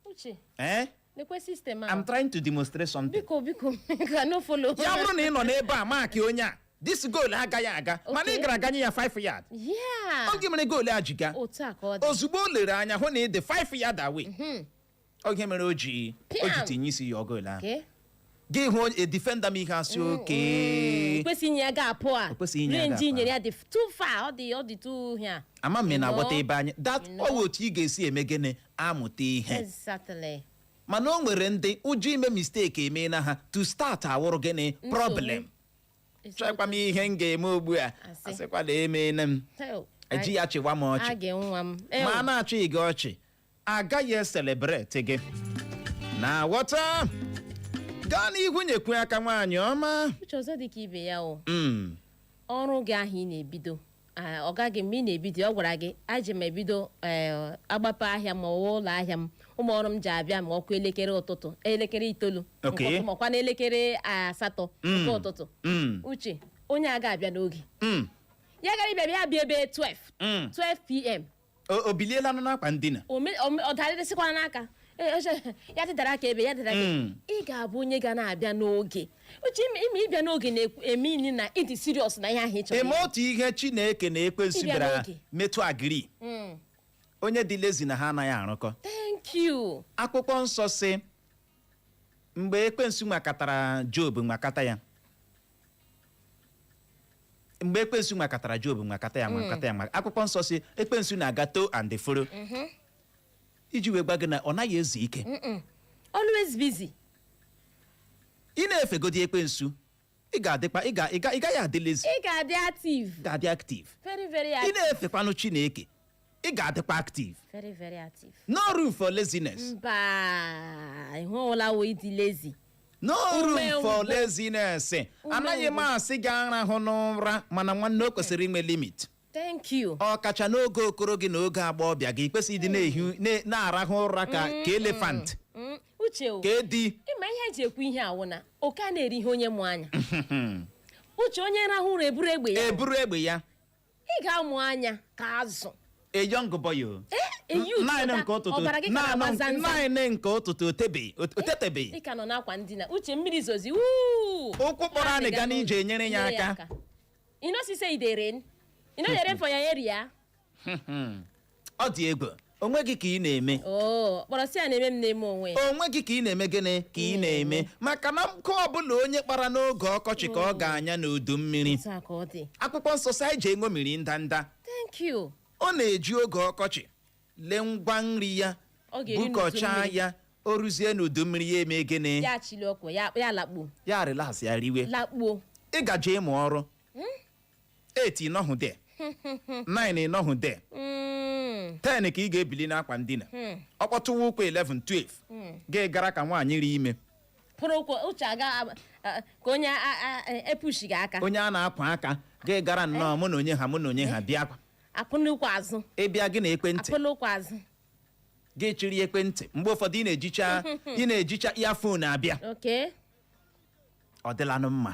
Uche. Eh? Lekwe system I'm ahụ. trying to demonstrate something. Biko, biko, ka no follow. Ya bụrụ na ị nọ n'ebe a, mark onye a, this goal agaghị aga, mana ị gara aganye ya 5 yard. Oge mere goal a ji gaa. Otu a ka ọ dị. Ozugbo o lere anya hụ na ị dị 5 yard away, oge mere o ji Piam. tinye isi ya goal ahụ. Gị hụ a defender m ihe asị oke. Kwesịghị inye ya gap a. O kwesịghị inye ya range gap a. nyere ya dị too far, ọ dị too here. Ama m ị na-aghọta ebe anyị that You know. ọ bụ otu ị ga-esi eme gịnị, amụta ihe. Mana o nwere ndị ụjọ ime mistake emeela ha to start awụrụ gịnị, problem. Chọkwa m ihe m ga-eme ugbu a. Asị. Asịkwa na emeela m. Hell, eji ya chịwa m ọchị. A ga-enwa m. Ma a na-achị gị ọchị, agaghị e celebrate gị na ghọta. Gaa n'ihu, nyekwu aka, nwaanyị ọma. Uche, ọzọ dị ka ibe ya o. Ọrụ gị ahụ ị na-ebido, ọ gaghị mgbe ị na-ebido, ọ gwara gị aji m ebido agbape ahịa ma ọwa ụlọ ahịa m, ụmụ ọrụ m ji abịa ma ọkụ elekere ụtụtụ, elekere 9 nke ụtụtụ, makwa na elekere 8 nke ụtụtụ. Uche, onye a ga-abịa n'oge ya gara ịbịa, bịa bịa ebe 12 12 p.m. O biliela nọ n'akwa ndina. Ọ darịrịsịkwana n'aka. Ee, ya dịdara aka ebe ya dịdara aka. Ị ga-abụ onye ga na-abịa n'oge. Uche, ime ịbịa n'oge na-eme ini na ịdị serious na ihe ahụ ị chọrọ. Eme otu ihe Chineke na ekwensu Ịbịa bịara n'oge. metụ agiri. Onye dị lazy na ha anaghị arụkọ. Thank you. Akwụkwọ nsọ si mgbe ekwensu nwakọtara Job, nwakọta ya, mgbe ekwensu nwakọtara Job, nwakọta ya, nwakọta ya, akwụkwọ nsọ si ekwensu na-aga to and fro, iji wee gwa gị na ọ naghị ezu ike. Always busy. Ị na-efegodi ekwensu, ị ga-adịkwa ị gaghị adị lazy. Ị ga-adị active. Ị ga-adị active. Very very Ị active. na-efekwanụ Chineke, ị ga-adịkwa active. Very very active. No room for laziness. Mba, ịhụla wo ịdị lazy. No room Umengwụ. for laziness. Anaghị m asị gị arahụ n'ụra, mana nwanne, o kwesịrị inwe limit. Thank you. Ọkacha n'oge okoro gị na oge agbọghọbịa gị, kwesịrị ịdị na-ehi na-arahụ ụra ka elephant. Uche o. Ka edi. Ịma ihe eji ekwu ihe awụ na oke a na-eri ihe onye mụ anya. Uche, onye rahụ ụra eburu egbe ya. Eburu egbe ya. Ị ga-amụ anya ka azụ. A young boy o. A youth, 9 nke ụtụtụ. Ọbara gị ka na-agba zamzam. 9 nke ụtụtụ, otebeghị, otetebeghị. Ị ka nọ n'akwa ndina. Uche, mmiri zozi, wuu! Ụkwụ kpọrọ anị ga n'ije nyere ya aka. You know say e dey rain, e no dey rain for your area. Ọ dị egwu. Onwe gị ka ị na-eme. Oh, kpọrọsị ya na-eme m na-eme onwe ya. Onwe gị ka ị na-eme. Gịnị ka ị na-eme? Maka na nkụ ọbụla onye kpara n'oge ọkọchị ka ọ ga-anya n'udu mmiri. Otu a ka ọ dị. Akwụkwọ nsọ sị anyị ji eṅomiri ndanda. Thank you. Ọ na-eji oge ọkọchị lee ngwa nri ya. Ọ ga-eri n'udu Bukọchaa mmiri. ya, o ruzie n'udu mmiri, ya eme gịnị? Ya chili ọkụ ya, ya lakpuo. Ya relax, ya riwe. Lakpuo. Ị gaje ịmụ ọrụ, 8 ịnọhụ de, 9 ịnọhụ de, 10 ka ị ga-ebili n'akwa ndina. Ọ kpọtụwa ụkwụ 11, 12, gị gara ka nwaanyị ri ime. Pụrụ ụkwụ, uche, aga ka onye epushi gị aka. Onye a na-akwa aka, gị gara nnọọ mụ na onye ha, mụ na onye ha bịa. Apụnụkwụ azụ. Ịbịa gị na ekwentị. Apụnụkwụ azụ. Gị chịrị ekwentị. Mgbe ụfọdụ ị na-ejicha earphone abịa. Ọ dịlanụ mma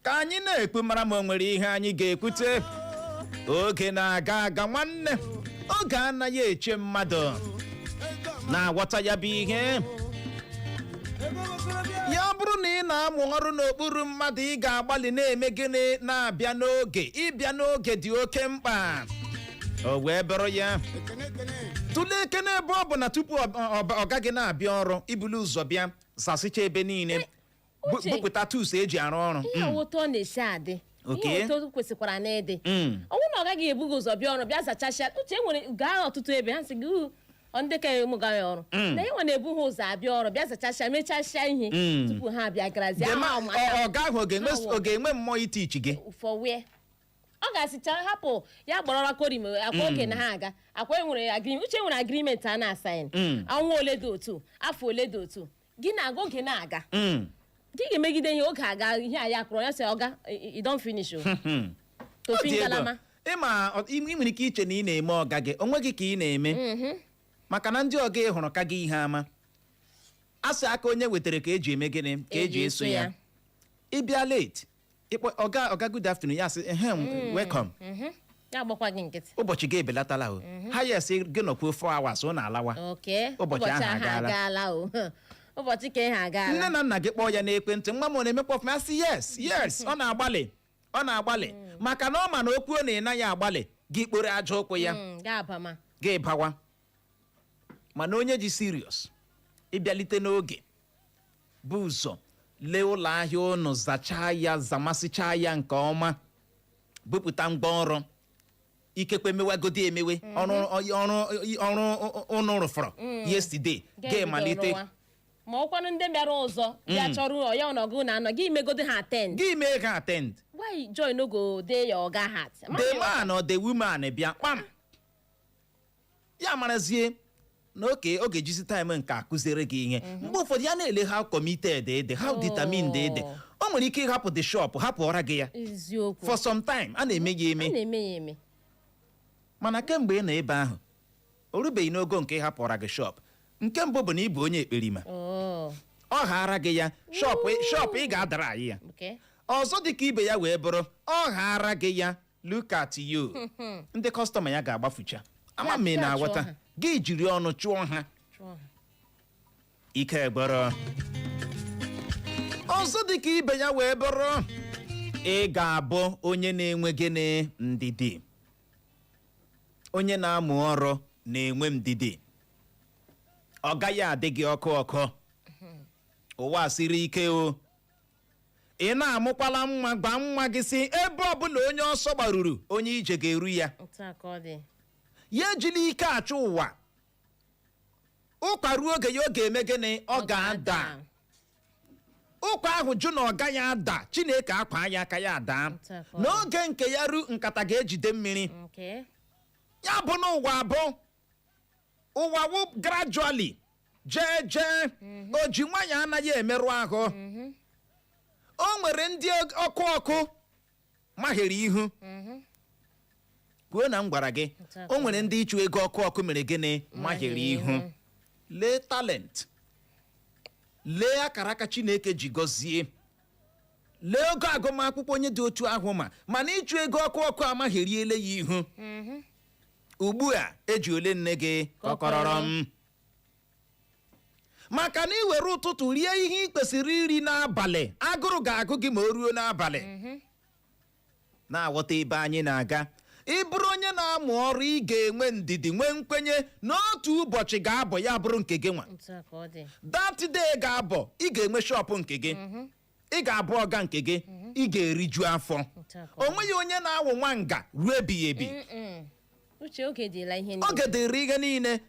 ka anyị na-ekwu, mara ma o nwere ihe anyị ga-ekwute. Oge na-aga aga, nwanne, oge anaghị eche mmadụ. Na-aghọta ya bụ ihe. Ya bụrụ na ị na-amụ ọrụ n'okpuru mmadụ, ị ga-agbalị na-eme gịnị? Na-abịa n'oge. Ịbịa n'oge dị oke mkpa. O wee bụrụ ya, tụlee ekene ebe ọ bụ na tupu ọ gaghị na-abịa ọrụ, ibulu ụzọ bịa zasịcha ebe niile, Uche. bupụta tools eji arụ ọrụ. Ihe otu ọ na-esi adị, ihe otu kwesịkwara na ịdị, ọ bụrụ na ọ gaghị ebughị ụzọ bịa ọrụ, bịa zachasịa. Uche, enwere gaa ọtụtụ ebe ha sị gị, "Uu, ọ ndị ka ụmụ gaghị ọrụ na enwe na-ebu ha ụzọ abịa ọrụ, bịa zachasịa, mechasịa ihe tupu ha abịa garazie." Ọga ahụ ọ ga-enwe mmụọ itichi gị? Fọwie, ọ ga-asịcha hapụ ya gbọrọra korim akwa oge na ha aga akwa. Enwere agreement, Uche, nwere agreement a na-asign. Ọnwa ole dị otu, afọ ole dị otu, gị na-aga, oge na-aga, gị ga-emegide ihe, oge aga, ihe a ya kụrụ ya sị, "Ọga, you don finish o." Ọ Tofi dị egwu. ngalama. Ịma ị nwere ike iche na ị na-eme ọga gị onwe gị ka ị na-eme, maka na ndị ọga ị hụrụ ka gị ihe ama asị aka onye wetara ka eji eme gịnị, ka eji eso ya. Ịbịa late, ịkpọ ọga, "Ọga, good afternoon," ya sị, "Ehem, welcome." Ya agbakwa gị nkịtị. Ụbọchị gị ebelatala o. Ha yes, gị nọkwuo 4 hours, ọ na-alawa. Ụbọchị ahụ agaala. Agaala o, ụbọchị ka ihe agaala. Nne na nna gị kpọọ ya n'ekwentị, "Nwa m, ọ na-emekwa ọfụma?" Ya sị, Yes, ọ na-agbalị, ọ na-agbalị," maka na ọ ma na okwu na ị naghị agbalị, gị kporo aja ụkwụ ya. Ga-abama. Gị bawa. Mana onye ji serious ịbịalite n'oge bụ ụzọ lee ụlọ ahịa ụnụ, zachaa ya, zamasịchaa ya nke ọma, bupụta ngwa ọrụ, ikekwe mewagodi emewe ọrụ ọrụ ọrụ ụnụ rụfọrọ yesterday, gị malite. Rụwa. Ma ọkwanụ ndị bịara ụzọ bịa chọrọ ya ọnọgụ na anọ gị megodo ha attend. Gị mee ha attend. Why joy no go dey your oga heart? The man or the woman bịa kpam, ya marazie na oke ọ ga-ejizi time nke akụziere gị ihe. Mgbe ụfọdụ ya na-ele how committed dị, how determined dị, o nwere ike ịhapụ the shop, hapụ ọra gị ya. For some time, a na-eme ya A eme. na-eme ya eme. Mana kemgbe ị nọ ebe ahụ, o rubeghị n'ogo nke ịhapụra gị shop. Nke mbụ bụ na ị bụ onye ekperima. Ọ ghaara gị ya shop, shop ị ga-adara anyị ya. Ọzọ dị ka ibe ya wee bụrụ, ọ ghaara gị ya, look at you, ndị customer ya ga-agbafucha. Ama m ị Ya na-aghọta. chụọ ha. Gị jiri ọnụ chụọ ha. Chụọ ha. Ike gbọrọ. Ọzọ dị ka ibe ya wee bụrụ, ị ga-abụ onye na-enwe gịnị? Ndidi. Onye na-amụ ọrụ na-enwe ndidi, ọ gaghị adị gị ọkụ ọkụ. Ụwa siri ike o. Ị na-amụkwala nwa, gwa nwa gị si ebe ọbụla onye ọsọ gbaruru, onye ije ga-eru ya. Otu a ka ọ dị. Ya ejila ike achụ ụwa. Ụkwa ruo oge ya, ọ ga-eme gịnị? Ọ ga-ada. Ụkwa ahụ jụ na ọ gaghị ada, Chineke akwa ya aka ya ada. Otu a ka ọ dị. N'oge nke ya ru, nkata ga-ejide mmiri. Ya bụ na ụwa abụ ụwa wụ gradually, jee jee, o ji nwayọ, anaghị emerụ ahụ. O nwere ndị ọkụ ọkụ mahere ihu. Kwuo na m gwara gị. Otu a ka O nwere ndị ịchụ ego ọkụ ọkụ mere gịnị? Mahere ihu. Lee talent, lee akara aka Chineke ji gọzie, lee ogo agụmakwụkwọ onye dị otu ahụ, ma mana ịchụ ego ọkụ ọkụ amagheriele ya ihu. Ugbu a eji ole nne gị kọkọrọrọ m, maka na ị were ụtụtụ rie ihe ị kwesịrị iri n'abalị, agụrụ ga-agụ gị ma o ruo n'abalị. Na-aghọta ebe anyị na-aga? Ị bụrụ onye na-amụ ọrụ, ị ga-enwe ndidi, nwee nkwenye na otu ụbọchị ga-abụ ya bụrụ nke gị nwa. Otu a ka ọ dị. That day ga-abọ, ị ga-enwe shop nke gị, ị ga-abụ ọga nke gị, ị ga-eriju afọ. Otu a ka ọ O nweghị onye na-awụ nwa nga ruo ebighị ebi. Uche, oge dịla ihe niile. Oge dịrị ihe niile.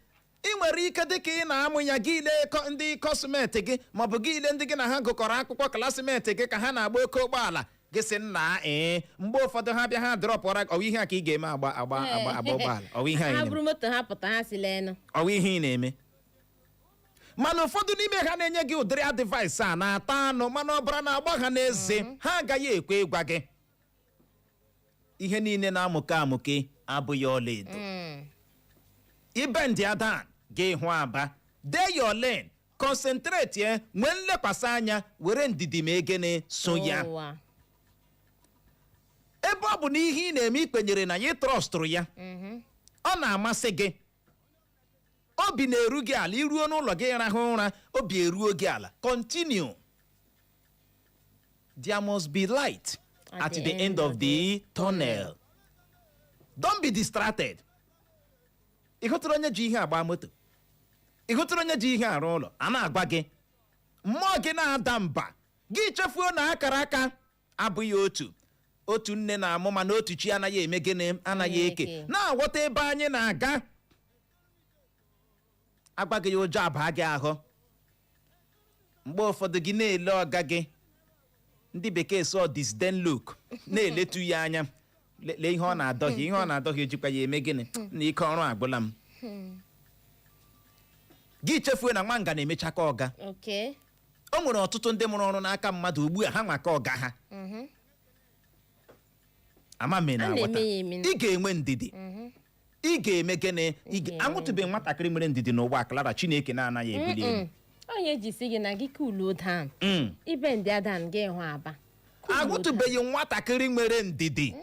Ị nwere ike dịka ị na-amụ ya, gị lee ndị coursemate gị maọbụ gị ile ndị gị na ha gụkọrọ akwụkwọ, classmate gị, ka ha na-agba oke ụgbọala, gị sị nna ee. Mgbe ụfọdụ ha bịa, ha dropụra. Ọwa ihe a ka ị ga-eme agba agba agba agba ụgbọala? Ọwa ihe a ị Ha na-eme? buru moto ha pụta, ha si leenụ. Ọwa ihe ị na-eme? Mana ụfọdụ n'ime ha na-enye gị ụdịrị advice a na-ata anụ, mana ọbara na-agba ha n'eze, ha agaghị ekwe ịgwa gị. Ihe niile na-amụke amụke abụghị ọlaedo. Ibe ndị adan gị hụ aba, dey your lane, concentrate ye, nwee nlekwasị anya, were ndidi ma egene so ya. Ụwa. Ebe ọ bụ na ihe ị na-eme, ị kwenyere na ya, ị trustụrụ ya, ọ na-amasị gị, obi na-eru gị ala, iruo n'ụlọ gị rahụ ụra, obi eruo gị ala, continue. There must be light at the end of the tunnel. Don't be distracted. Ị hụtụrụ onye ji ihe agba moto, ị hụtụrụ onye ji ihe arụ ụlọ, a na-agwa gị, mmụọ gị na-ada mba, gị chefuo na akara aka abụghị otu otu nne na-amụ, mana otu chi anaghị eme gịnị? Anaghị eke. Eke. Na-aghọta ebe anyị na-aga. Agwa gị ya, ụjọ abaa gị ahụ. Mgbe ụfọdụ gị na-ele ọga gị, ndị bekee sọ disdain look, na-eletu ya anya. Lee ihe ọ na-adọghị, ihe ọ na-adọghị, ejikwa ya eme gịnị? Na ike ọrụ agwụla m. Gị chefuo na nwanga na-emecha ka ọga. O nwere ọtụtụ ndị mụrụ ọrụ n'aka mmadụ ugbu a, ha nwa ka ọga ha. Ama m ị A na-aghọta. na-eme ya eme. Ị ga-enwe ndidi. Ị ga-eme gịnị? Anwụtụbeghị nwatakịrị nwere ndidi n'ụwa, Clara, Chineke na-anaghị ebuli elu. Onye ji si gị na gị cool down. Ibe ndị adan gị hụ aba. Cool. Ahụtụbeghị nwatakịrị nwere ndidi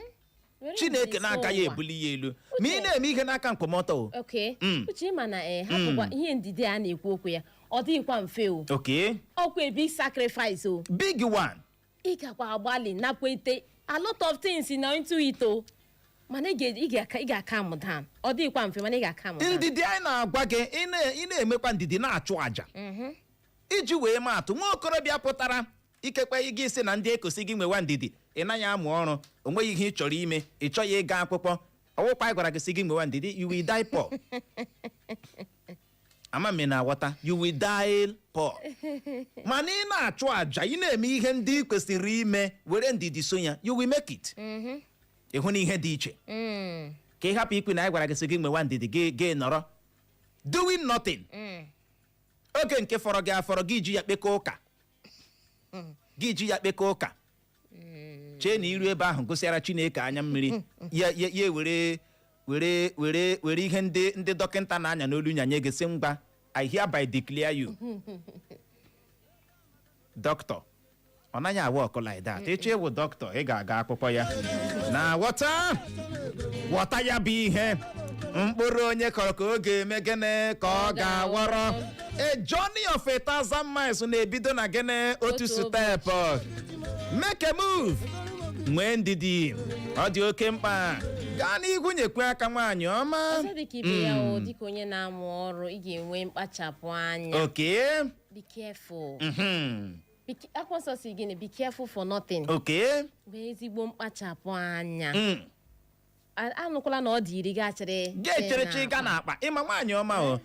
Were Chineke ndidi na-agaghị sụọ ụwa. ebuli ya elu ma ị na-eme ihe n'aka nkwụmọtọ o. Uche, ịma na ee, hapụkwa ihe ndidi a na-ekwu okwu ya, ọ dịghịkwa mfe o. Ọkwa a big sacrifice o. Big one. Ị gakwa agbalị nakwete a lot of things na into it o, mana ị ga-aka calm down. Ọ dịghịkwa mfe, mana ị ga-aka calm down. Ndidi anyị na-agwa gị, ị na-emekwa ndidi, na-achụ àjà. Iji wee maatụ, nwa okorobịa pụtara, ikekwe ịga isi na ndị ekosi gị nwewa ndidi, ị naghị amụ ọrụ, o nweghị ihe ị chọrọ ime, ị chọghị ịga akwụkwọ, ọwụkwa anyị gwara gị sị gị nwewa ndidi, you will die poor. Ama m ị na-aghọta? You will die poor. Mana ị na-achụ àjà, ị na-eme ihe ndị ị kwesịrị ime, were ndidi so ya, you will make it. Ị hụ na ihe dị iche. Ka ị hapụ ikwu na anyị gwara gị sị gị nwewa ndidi, gị nọrọ doing nothing. Oge nke fọrọ gị afọrọ, gị ji ya kpekọ ụka, gị ji ya kpekọ ụka, chee na iru ebe ahụ gụsịara Chineke anya mmiri ya, ya were ihe ndị dọkịta na-anya n'olu nyanye gị, sị, "Ngwa, I hereby declare you doctor." Ọ naghị awa ọkụ like that. Ịchọ ịwụ dọkịta, ị ga-aga akwụkwọ ya na ghọta ghọta ya bụ ihe. Mkpụrụ onye kọrọ ka ọ ga-eme gịnị? Ka ọ ga-aghọrọ. A journey of 1,000 miles na-ebido na gịnị? Otu Otu. step. Make a move, nwee ndidi, ọ dị oke mkpa. Gaa n'ihu, nyekwe aka, nwaanyị ọma. Ọzọ dịka ibe ya o, dịka onye na-amụ ọrụ, ị ga-enwe mkpachapụ anya. Be careful. Akwụkwọ nsọ si gịnị? Be careful for nothing. Nwee ezigbo mkpachapụ anya. Anụkwala na ọ dị iri gachịrị. Ga-echerecha ịga n'akpa. Ịma, nwaanyị ọma o,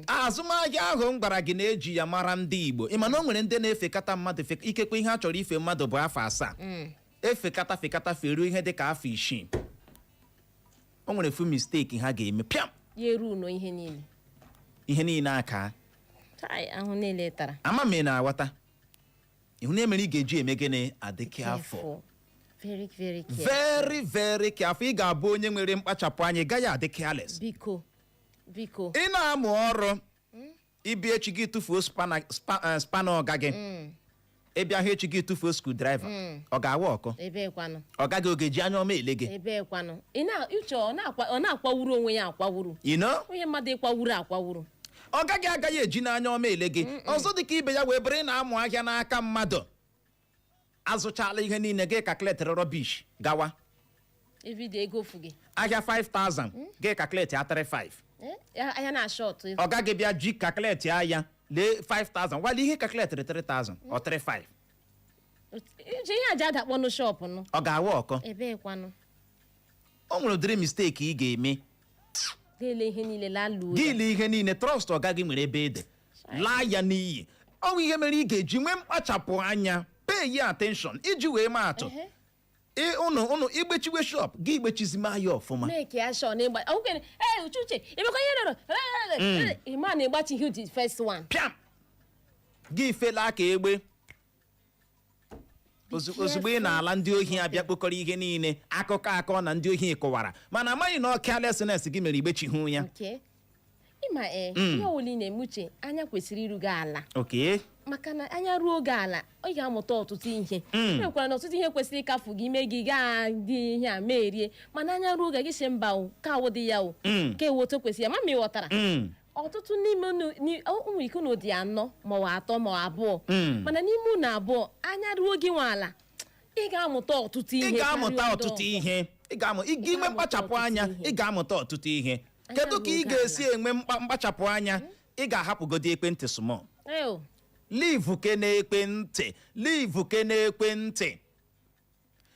azụmahịa ahụ m gwara gị na-eji ya mara ndị Igbo, ịma na o nwere ndị na-efekata mmadụ ikekwe ihe a chọrọ ife mmadụ bụ afọ 7, efekata fekata feruo ihe dị ka afọ 6, o nwere fu mistake ha ga-eme, pịam. Ya eru uno ihe niile. Ihe niile aka. Chai, ahụ niile tara. Ama m ị na-aghọta. Ihu na emere ị ga-eji eme gịnị? Adị careful. Very, very careful. Very, very careful. Ị ga-abụ onye nwere mkpachapụ anya, ị gaghị adị careless. Biko, biko. Ị na-amụ ọrụ, ibi echi gị tụfuo spanner ọga gị, ịbịa hụ echi gị tụfuo screwdriver, ọ ga-awa ọkụ? Ebekwanụ? Ọ gaghị oge ji anya ọma ele gị. Ebekwanụ? Ị na uche, ọ na-akwawuru onwe ya akwawuru. You know? Onye mmadụ ịkwawuru akwawuru. Ọ gaghị agaghị eji n'anya ọma ele gị. Ọzọ dị ka ibe ya wee bụrụ, ị na-amụ ahịa n'aka mmadụ, azụchala ihe niile gị, calculatịrị rubbish gawa. Evidio ego fu gị. Ahịa 5000 gị calculate ya 35. Eh, ahịa na short. Ọ gaghị bịa ji calculate ya, lee 5000 wala ihe calculatịrị 3000 ọ 35. Uche, ihe aja adakpọ nụ shop nụ. Ọ ga-awa ọkọ? Ebekwanụ? O nwere ụdịrị mistake ị ga-eme. Lelee ihe niile laluo gị ya. lee ihe niile, trust ọ gaghị nwere ebe ede laa ya n'iyi. Ọ bụ ihe mere ị ga-eji nwee mkpachapụ anya, pay ya attention. Iji wee maa atụ, ụnụ igbechiwe shop gị, igbechizima ya ọfụma. Make ya sure na ịgba okene. Ee, uche, uche, imekwa ihe nọrọ ịma na ịgbachighị the first one. Pịam, gị fela ka egbe. Ozugbo ị na-ala, ndị ohi abịa kpokọrọ ihe niile. Akụkọ akọ na ndị ohi kụwara, mana amaghị na ọ carelessness gị mere igbechihu ya. Nke ịma, ee, ihe ọwụla ị na-eme, uche, anya kwesịrị iru gị ala. Maka na anya ruo oge ala, ị ga-amụta ọtụtụ ihe. E nwekwara na ọtụtụ ihe kwesịrị ịkafu gị ime gị gaa dị ihe a merie, mana anya ruo oge gị si mba o, ka awụ dị ya o, ka ewu otu kwesịrị ya ma ma ị ghọtara. Ọtụtụ n'ime unu o nwere ike unu dị anọ ma ọ bụ atọ ma ọ abụọ, mana n'ime unu abụọ, anya ruo gị nwe ala, ị ga-amụta ọtụtụ ihe Ị ga-amụta karịa ndị ọtụtụ ọzọ. ihe. Ị ga-amụ ị ga inwe Ga-amụta mkpachapụ ọtụtụ anya. ihe. Ị ga-amụta ọtụtụ ihe. Anya Kedu ka ị ruo ga-esi enwe mkpachapụ anya? Ị ga-ahapụgodi ekwentị small. Eo. Leave ke n'ekwentị, leave ke n'ekwentị,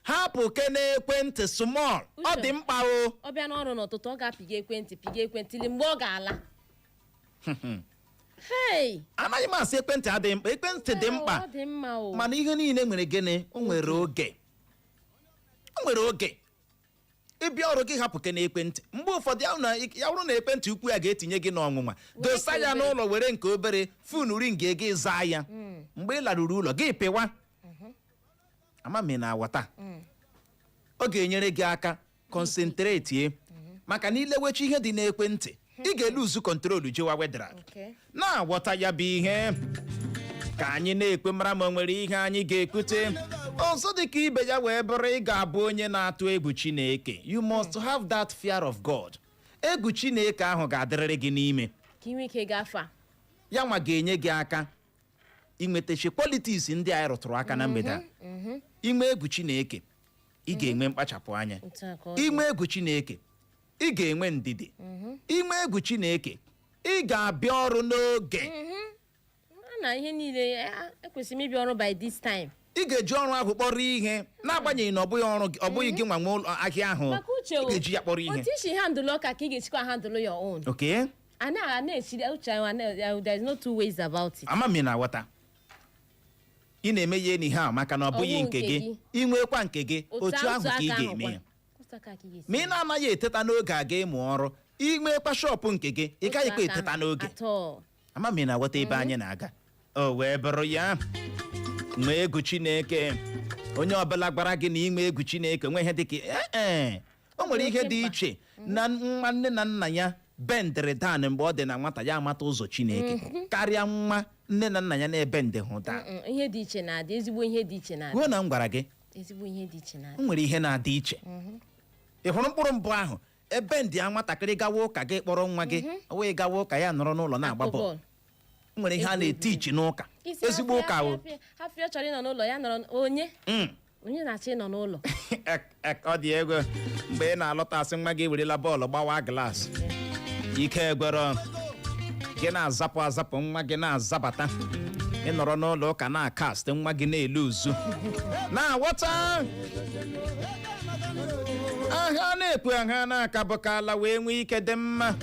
hapụ ke n'ekwentị small. Ọ Uche. dị mkpa o. Ọ bịa n'ọrụ n'ụtụtụ, ọ ga-apịga ekwentị, pịga ekwentị li mgbe ọ ga-ala. Hey! Anaghị m asị ekwentị adịghị mkpa. Ekwentị dị mkpa. Ọ dị mma o. Mana ihe niile nwere gịnị? O nwere oge, o nwere oge. Ịbịa ọrụ gị, hapụ ke n'ekwentị. Mgbe ụfọdụ ya bụrụ na ekwentị ukwu ya ga-etinye gị n'ọnwụnwa, dosa Nke ya obere. n'ụlọ, were nke obere phone ring gị zaa ya. Mgbe ị laruru ụlọ gị, pịwa ama m na aghọta. Ọ ga-enyere gị aka concentrate, maka na ilewechi ihe dị n'ekwentị, ị ga-eluzu control jewa wedara. Na-aghọta ya bụ ihe ka anyị na-ekwe mara ma o nwere ihe anyị ga-ekwute ọzọ dị ka ibe ya wee bụrụ, ị ga-abụ onye na-atụ egwu Chineke. You must have that fear of God. Egwu Chineke ahụ ga-adịrịrị gị n'ime ka ị nwee ike gafe a. Ya nwa ga-enye gị aka inwetachi qualities ndị anyị rụtụrụ aka na mgbede a. Inwe egwu Chineke, ị ga-enwe mkpachapụ anya. Otu a ka ọ dị. Inwe egwu Chineke, ị ga-enwe ndidi. Inwe egwu Chineke, ị ga-abịa ọrụ n'oge. A na ihe niile ekwesịrị m ịbịa ọrụ by this time. Ị ga-eji ọrụ ahụ kpọrọ ihe, n'agbanyeghị na ọ bụghị ọrụ gị, ọ bụghị gị nwa nwe ụlọ ahịa ahụ. Maka uche Ị o, ga-eji ya kpọrọ ihe. Otu isi handle ọka ka ị ga-esikwa handle your own. A na a na-echiri uche anyị, there is no two ways about it. Ama m ị na-aghọta. Ị na-eme ya enyi ha maka na ọ bụghị Ọ bụghị nke nke gị. gị. Ị nwekwa nke gị, otu ahụ ka ị aka ga-eme ahụ ya. kwa. Otu aka ka ị ga-esi Ma ị eme. na-anaghị eteta n'oge aga ịmụ ọrụ, inwekwa shop nke gị, ị Otu gaghịkwa aka eteta ahụ. n'oge. Atọ. Ama m ị na-aghọta ebe anyị na-aga. O wee bụrụ ya, nwee egwu Chineke. Onye ọbụla gwara gị na inwe egwu Chineke nwe ihe dịka ee, o nwere ihe dị iche na nwa nne na nna ya bendịrị down mgbe ọ dị na nwata, ya amata ụzọ Chineke, karịa nwa nne na nna ya na-ebe ndị hụ daa. Ihe dị iche na-adị, ezigbo ihe dị iche na-adị. Ruo na m gwara gị. Ezigbo ihe dị iche na-adị. O nwere ihe na-adị iche. Ị hụrụ mkpụrụ mbụ ahụ ebe ndị a nwatakịrị gawa ụka, gị kpọrọ nwa gị wee gawa ụka, ya nọrọ n'ụlọ na-agba Akụ bọọlụ. bọọlụ. O nwere ihe a na-eti ichi n'ụka. Isi Ezigbo ụka o. Hafịa, ọ chọrọ ịnọ n'ụlọ, ya nọrọ. Onye onye na-achọ ịnọ n'ụlọ? Ọ dị ego mgbe ị na-alọta, asị nwa gị werela bọọlụ gbawa glass. Ike egwero gị na-azapụ azapụ, nwa gị na-azabata. Ịnọrọ n'ụlọ ụka na-akast, nwa gị na-ele uzu na-aghọta aha na-ekwu aha na-akabụkala wee nwee ike dị mma.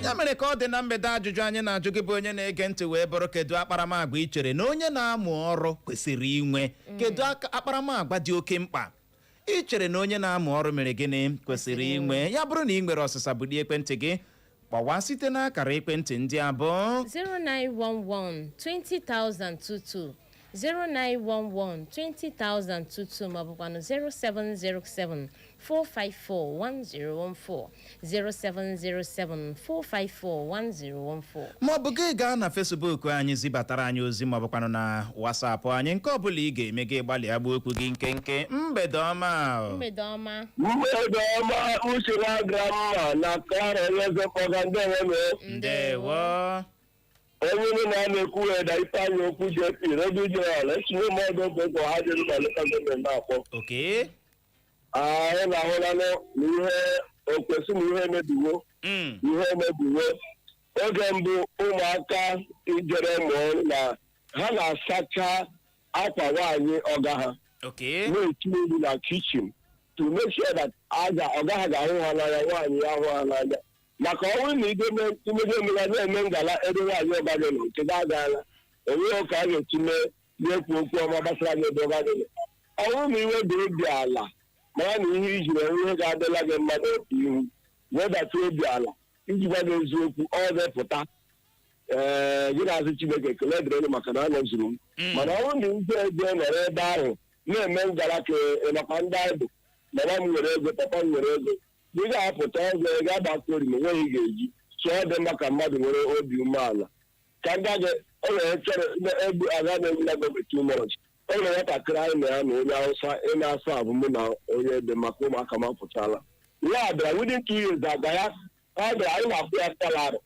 Ya mere ka ọ dị na mgbede, ajụjụ anyị na-ajụ gị bụ onye na-ege ntị wee bụrụ: kedu akparamagwa ị chere na onye na-amụ ọrụ kwesịrị inwe? Kedu akparamagwa dị oke mkpa ị chere na onye na-amụ ọrụ mere gịnị kwesịrị inwe? Ya bụrụ na ị nwere ọsịsa, bulie ekwentị gị kpọwa site n'akara ekwentị ndị abụọ: 0911 20022, 0911 20022, maọbụkwanụ 0707 454 1014, 0707 454 1014. Ma ọ bụ gị gaa na Facebook anyị zibatara anyị ozi, ma ọ bụkwanụ na WhatsApp anyị. Nke ọ bụla ị ga-eme, gị gbalịa gbuo okwu gị nkenke. Mgbede ọma o. Mgbede ọma. Mgbede ọma, Uche na Grandma na Clara Eze Kpọga ndị enwe. Ndewo. Onye niile a na-ekwu eda Ifeanyị Okwu JP Radio General etinye mmadụ okwu ha jere na local government na-akpọ. Anyị na-ahụlanụ na ihe okwesị na ihe emebiwo. Ihe emebiwo. Oge mbụ ụmụaka ijere mụọ na ha na-asacha akwa nwaanyị ọga ha, na-eti nri na kitchen to make sure that aja ọga ha ga-ahụ ha n'anya, nwaanyị ya ahụ ha n'anya, maka ọ bụrụ na imego emega na-eme ngala ebe nwaanyị ọga gị nọ, nke gị agaala, enweghị ka a ga-esi mee na-ekwu okwu ọma gbasara gị ebe ọga gị nọ. Ọ bụrụ na iwe dị obi ala, mara na ihe iji wee ihe ga-adịla gị mma n'obi ihu, wedata obi ala iji gwa gị eziokwu, ọ ga-epụta. Ee, gị na-azụ Chineke ekele dịrị unu maka na anọzuru m. Mana ọ bụrụ na ije eje nọrọ ebe ahụ na-eme ngara ka ị makwa ndị anyị bụ, mama m nwere ego, papa m nwere ego, ị ga-apụta ọzọ, ị ga-agbakọ ori ma onweghị ị ga-eji. So ọ dị mma ka mmadụ nwere obi umeala ka ndị gị. O nwere chere egbu aga na-egbu ya gọọmenti too much. O nwere nwatakịrị anyị na ya na onye Hausa ị na-asa abụ mụ na onye ebe maka ụmụaka m apụchala. Ya bịara within 2 years, agwa ya ọ bịara, anyị na-akwụ ya salary.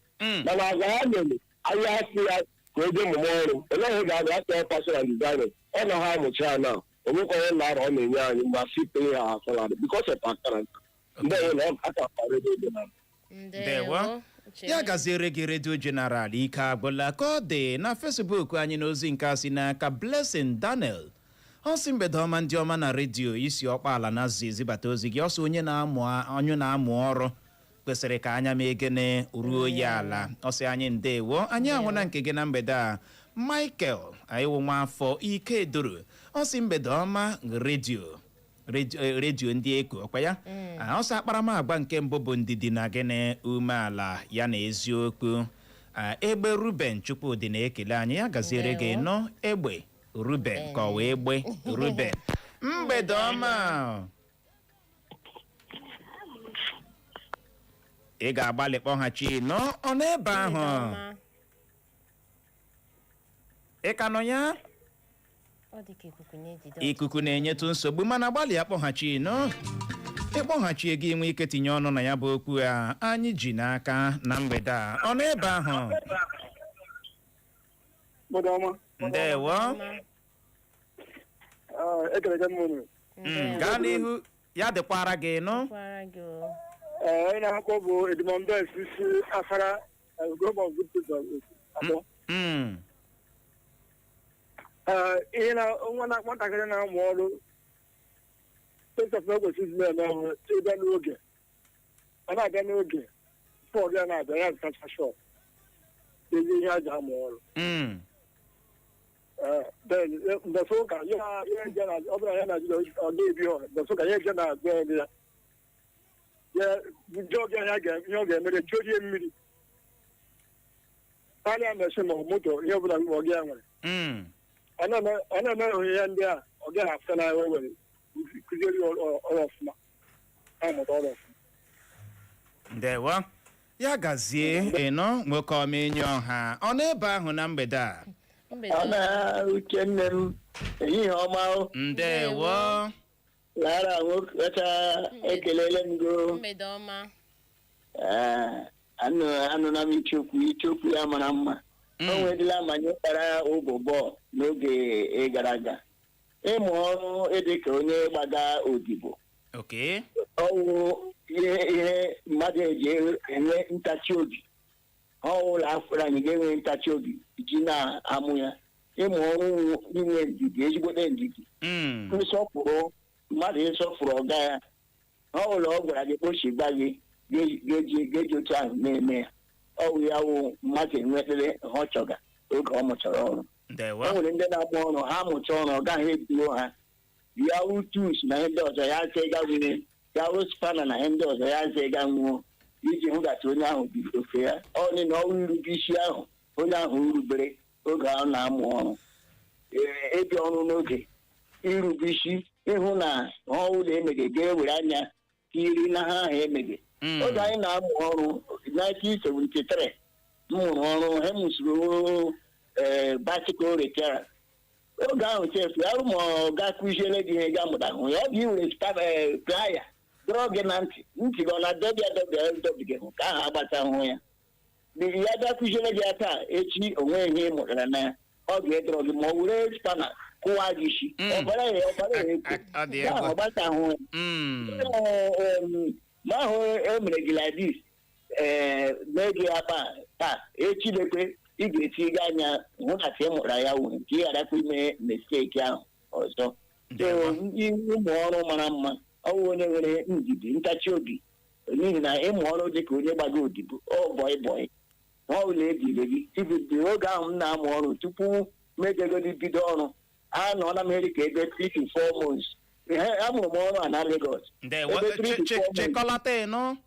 Mana agwa ya mere anyị asị ya ka o jee mụmụ ọrụ. Olee ihe ga-abịa atọ fashion and designing? Ọ na ha amụcha ya na onwekwa onye na-arụ ọ na-enye anyị mgbe asị pay ha salary because of our character. Ndị na ọ aka kpara ego na Ndewo. Ya gaziere gị, Radio General. Ike agwụla ka ọ dị na Facebook anyị. N'ozi nke a si n'aka Blessing Daniel, ọ sị, mgbede ọma, ndị ọma na redio. Isi ọkpala na azụ ezibata ozi gị. Ọsọ onye na-amụ ọrụ kwesịrị ka anya ma egene ruo ya ala. Ọ sị anyị ndewo. Anyị ahụna nke gị na mgbede a. Michael anyịwụ nwa afọ ike doro, ọ sị, mgbede ọma, redio redio ndị eko ọkwa ya. Ọ sị akparamagwa nke mbụ bụ ndidi na gịnị, umeala ya na eziokwu. Egbe Ruben Chukwudị na-ekele anyị. Ya gaziere gị. Ndewo. Nọ egbe Ruben ka ọ wee egbe Ruben. Mgbede ọma. Ị ga-agbalị kpọghachi nọ ọ n'ebe ahụ. Ọma. Ị ka nọ ya? Ọ dị ka ikuku na-ejide. Ikuku na-enyetụ nsogbu, mana gbalịa kpọghachi nọ. Ịkpọghachi gị nwee ike tinye ọnụ na ya bụ okwu a anyị ji n'aka na mgbede a. Ọ n'ebe ahụ? Mgbede ọma. Ndewo. Ọma. Ekele m unu. Gaa n'ihu, ya dịkwara gị nụ. Kwara gị o. Ee, onye na-akpọ bụ Edmond Best si Afara, Group of Good People atọ. Ee, ihe na nwa na nwatakịrị na-amụ ọrụ pesọf ekwesịrị na-eme bụ ịbịa n'oge. Ọ na-abịa n'oge before ya na-abịa, ya zụtacha shop. Ezi ihe a ji amụ ọrụ. Ee, then mbọsị ụka ya ya eje na ọ bụla ya na ọ ga-ebi ọ mbọsị ụka ya eje na be ya ya jụọ gị ihe ọ ga-emere chorie mmiri karịa machine ma ọ moto, ihe ọbụla ọ ga ya nwere. Ọ na-eme ihe ndị a, ọ gaghị afụta na were kụziere ya ọrụ ọfụma, amụta ọrụ ọfụma. Ndewo, ya gazie ịnọ, nwoke ọma, enyi ọha. Ọ n'ebe ahụ na mgbede a? Mgbede Ọ ọma. na uche nne m, ehihie ọma o. Ndewo. Lara nwoke ọcha, ekelele m go. Mgbede ọma. Ee, anụna m ichokwu ya mara mma. O nwedịla manye kpara ụbụbọ n'oge gara aga ịmụ ọrụ ịdị ka onye gbaga odibo. Ọwụ ihe mmadụ eji enwe ntachi obi. Ọwụla afọrọ anyị ga-enwe ntachi obi ji na-amụ ya. Ịmụ ọrụ wụ inwe ndidi, ezigbote ndidi. Nsọpụrụ mmadụ, ịsọpụrụ ọga ya. Ọ ụlọ ọ gwara gị kpochigba gị, ga-eji otu ahụ na-eme ya. Ọ wụ ya wụ mmadụ enwetara ha ọ chọga oge ọ mụchara ọrụ. Ndewo. E nwere ndị na-amụ ọrụ, ha mụcha ọrụ, ọ gaghị eduo ha ya wụ tools na ihe ndị ọzọ, ya sị ga nwunye ya wụ spanner na ihe ndị ọzọ, ya sị ga nwụọ iji hụgata onye ahụ biri ofe ya. Ọ dị na ọrụ irube isi ahụ onye ahụ rubere oge ọ na-amụ ọrụ. Ee, ịbịa ọrụ n'oge, irube isi, ịhụ na ha ụlọ emege ga-ewere anya tiri na ha ahụ emege. Oge anyị na-amụ ọrụ, 1973 m mụrụ ọrụ hemusoro ee bicycle repair. Oge ahụ chefu arụ ma ọ ga kụziere gị ihe ga mụta hụ ya. Ọ bụ iwere plier dọrọ gị na ntị ntị gị, ọ na-adọbịa adọbịa dọbịa gị ka ahụ agbachahụ ya. N'ihi ya bịa kụziere gị ya taa, echi onwe ihe ị mụtara na ya ọ ga-edọrọ gị ma ọ were spanner kụwa gị isi. Ọbara ya, ọbara ya ekwo. Ọ dị ya ahụ egwu. ọgbachahụ ya. Ma ahụ e mere gị like this, ee, mee gị ya taa taa, echi lekwe ị ga-eti gị anya hụ na ka ị mụtara ya wuru ka ị gharakwa ime mistake ahụ ọzọ. So Ndewo. ndị ụmụ ọrụ mara mma, ọ bụ onye nwere ndidi, ntachi obi, n'ihi na ịmụ ọrụ dị ka onye gbago odibo ọ bọị bọị ọ bụla ebire gị ibido. Oge ahụ m na-amụ ọrụ, tupu m ejegodi bido ọrụ, anọọla m eri ka ebe 3 to 4 months. Ihe amụrụ m ọrụ a na Lagos. Ndewo. Ebe 3 to 4 months. Chịkọlata ịnụ.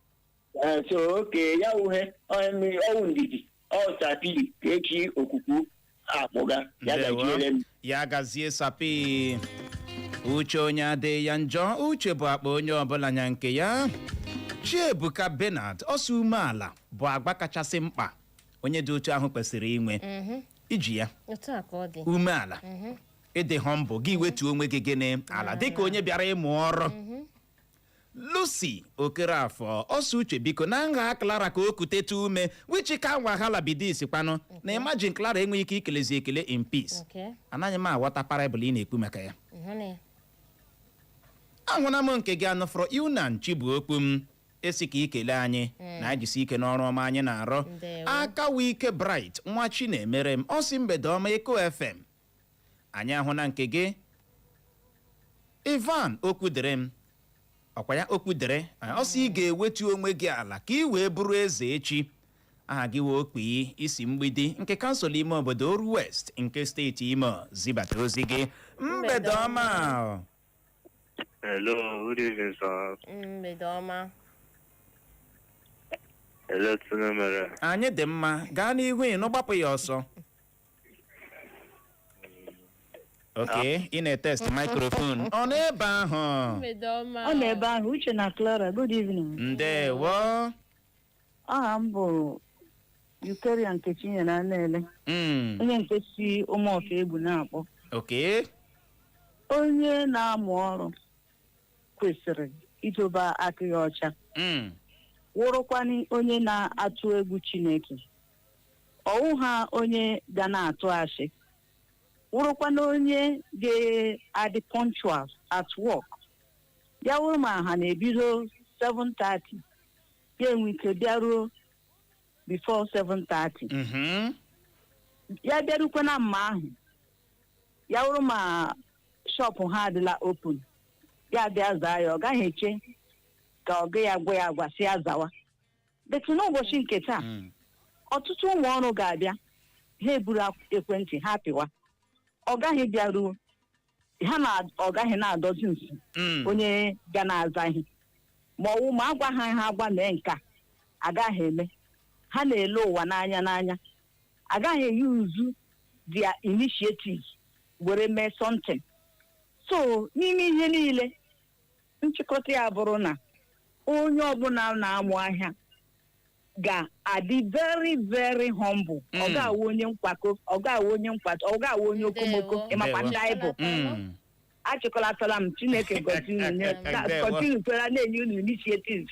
Ee, so oke ya uhe ọwụ ndidi ọ sapili ka echi okwukwu akpụga ya. Ndewo. Gajiere m. Ya gazie, sapi. Uche onye adịghị ya njọ, uche bụ akpa onye ọbụla nya nke ya. Chiebuka Benard ọsọ, umeala bụ agba kachasị mkpa onye dị otu ahụ kwesịrị inwe. Iji ya Otu a ka ọ dị. Umeala, ịdị humble, gị wetuo onwe gị gịnị ala dịka onye bịara ịmụ ọrụ. Lucy Okerafọ ọsọ uche, biko, na nha Clara ka o kutetu ume which ka wahala be this kwanụ na imagine Clara enweghị ike ikelezi ekele in peace. Anaghị m aghọta parable ị na-ekwu maka ya. Ịhụ ya. Ahụna m nke gị anụfọrọ Iunan Chibuokwu m esi ka ikele anyị na anyị jisi ike n'ọrụ ọma anyị na-arụ. Ndewo. Aka wike Bright nwa Chinemere m ọsị, mgbede ọma, Eko FM. Anyị ahụ na nke gị, Ivan Okwudere m ọkwa ya Okwudere ọ sị ị ga-ewetu onwe gị ala ka ị wee bụrụ eze echi. Aha gị wee okpi isi mgbidi nke kansụl ime obodo Oru West nke steeti Imo zibata ozi gị. Mgbede ọma. Hello, good evening, sir. Mgbede ọma. Hello, Tunamere. Anyị dị mma, gaa n'ihu, ịnụ, gbapụ ya ọsọ. Ok, ị na-etest microphone, ọ n'ebe ahụ? Mgbede ọma. Ọ nọ ebe ahụ. Uche na Clara, good evening. Ndewo. Aha m bụ Eucharia Nkechinyere Anele, onye nke si Ụmụọka Egbu na-akpọ. Onye na-amụ ọrụ kwesịrị idobe aka ya ọcha, wụrụkwanị onye na-atụ egwu Chineke, ọwụ ha onye ga na-atụ asị, wụrụkwanị onye ga-adị punctual at work. Ya wụrụ ma ha na-ebido 7:30, ya enwe ike bịaruo before 7:30. Ya bịarukwe na mma ahụ, ya wụrụ ma shop ha adịla open, ya bịa zaa ya. Ọ gaghị eche ka ọ ga ya gwa ya agwa si ya zawa. But n'ụbọchị nke taa, ọtụtụ ụmụ ọrụ ga-abịa, ha eburu ekwentị ha pịwa, ọ gaghị bịaruo ha na ọ gaghị na-adọzi nso onye ga na-aza ihe, ma ọwụ ma agwa ha, ha agwa mee nke a, agaghị eme. Ha na-ele ụwa n'anya n'anya, agaghị eyi uzu their initiative were mee something. So n'ime ihe niile, nchịkọta ya bụrụ na onye ọbụla na-amụ ahịa ga-adị very very humble. Ọ ga-awụ onye nkwako, ọ ga-awụ onye nkwado, ọ ga-awụ onye okomoko. Ndewo. Ịmakwa ndị anyị bụ. Achịkọlatala m. Chineke gọzie unu. Ndewo. Continue kwere na-enye unu initiative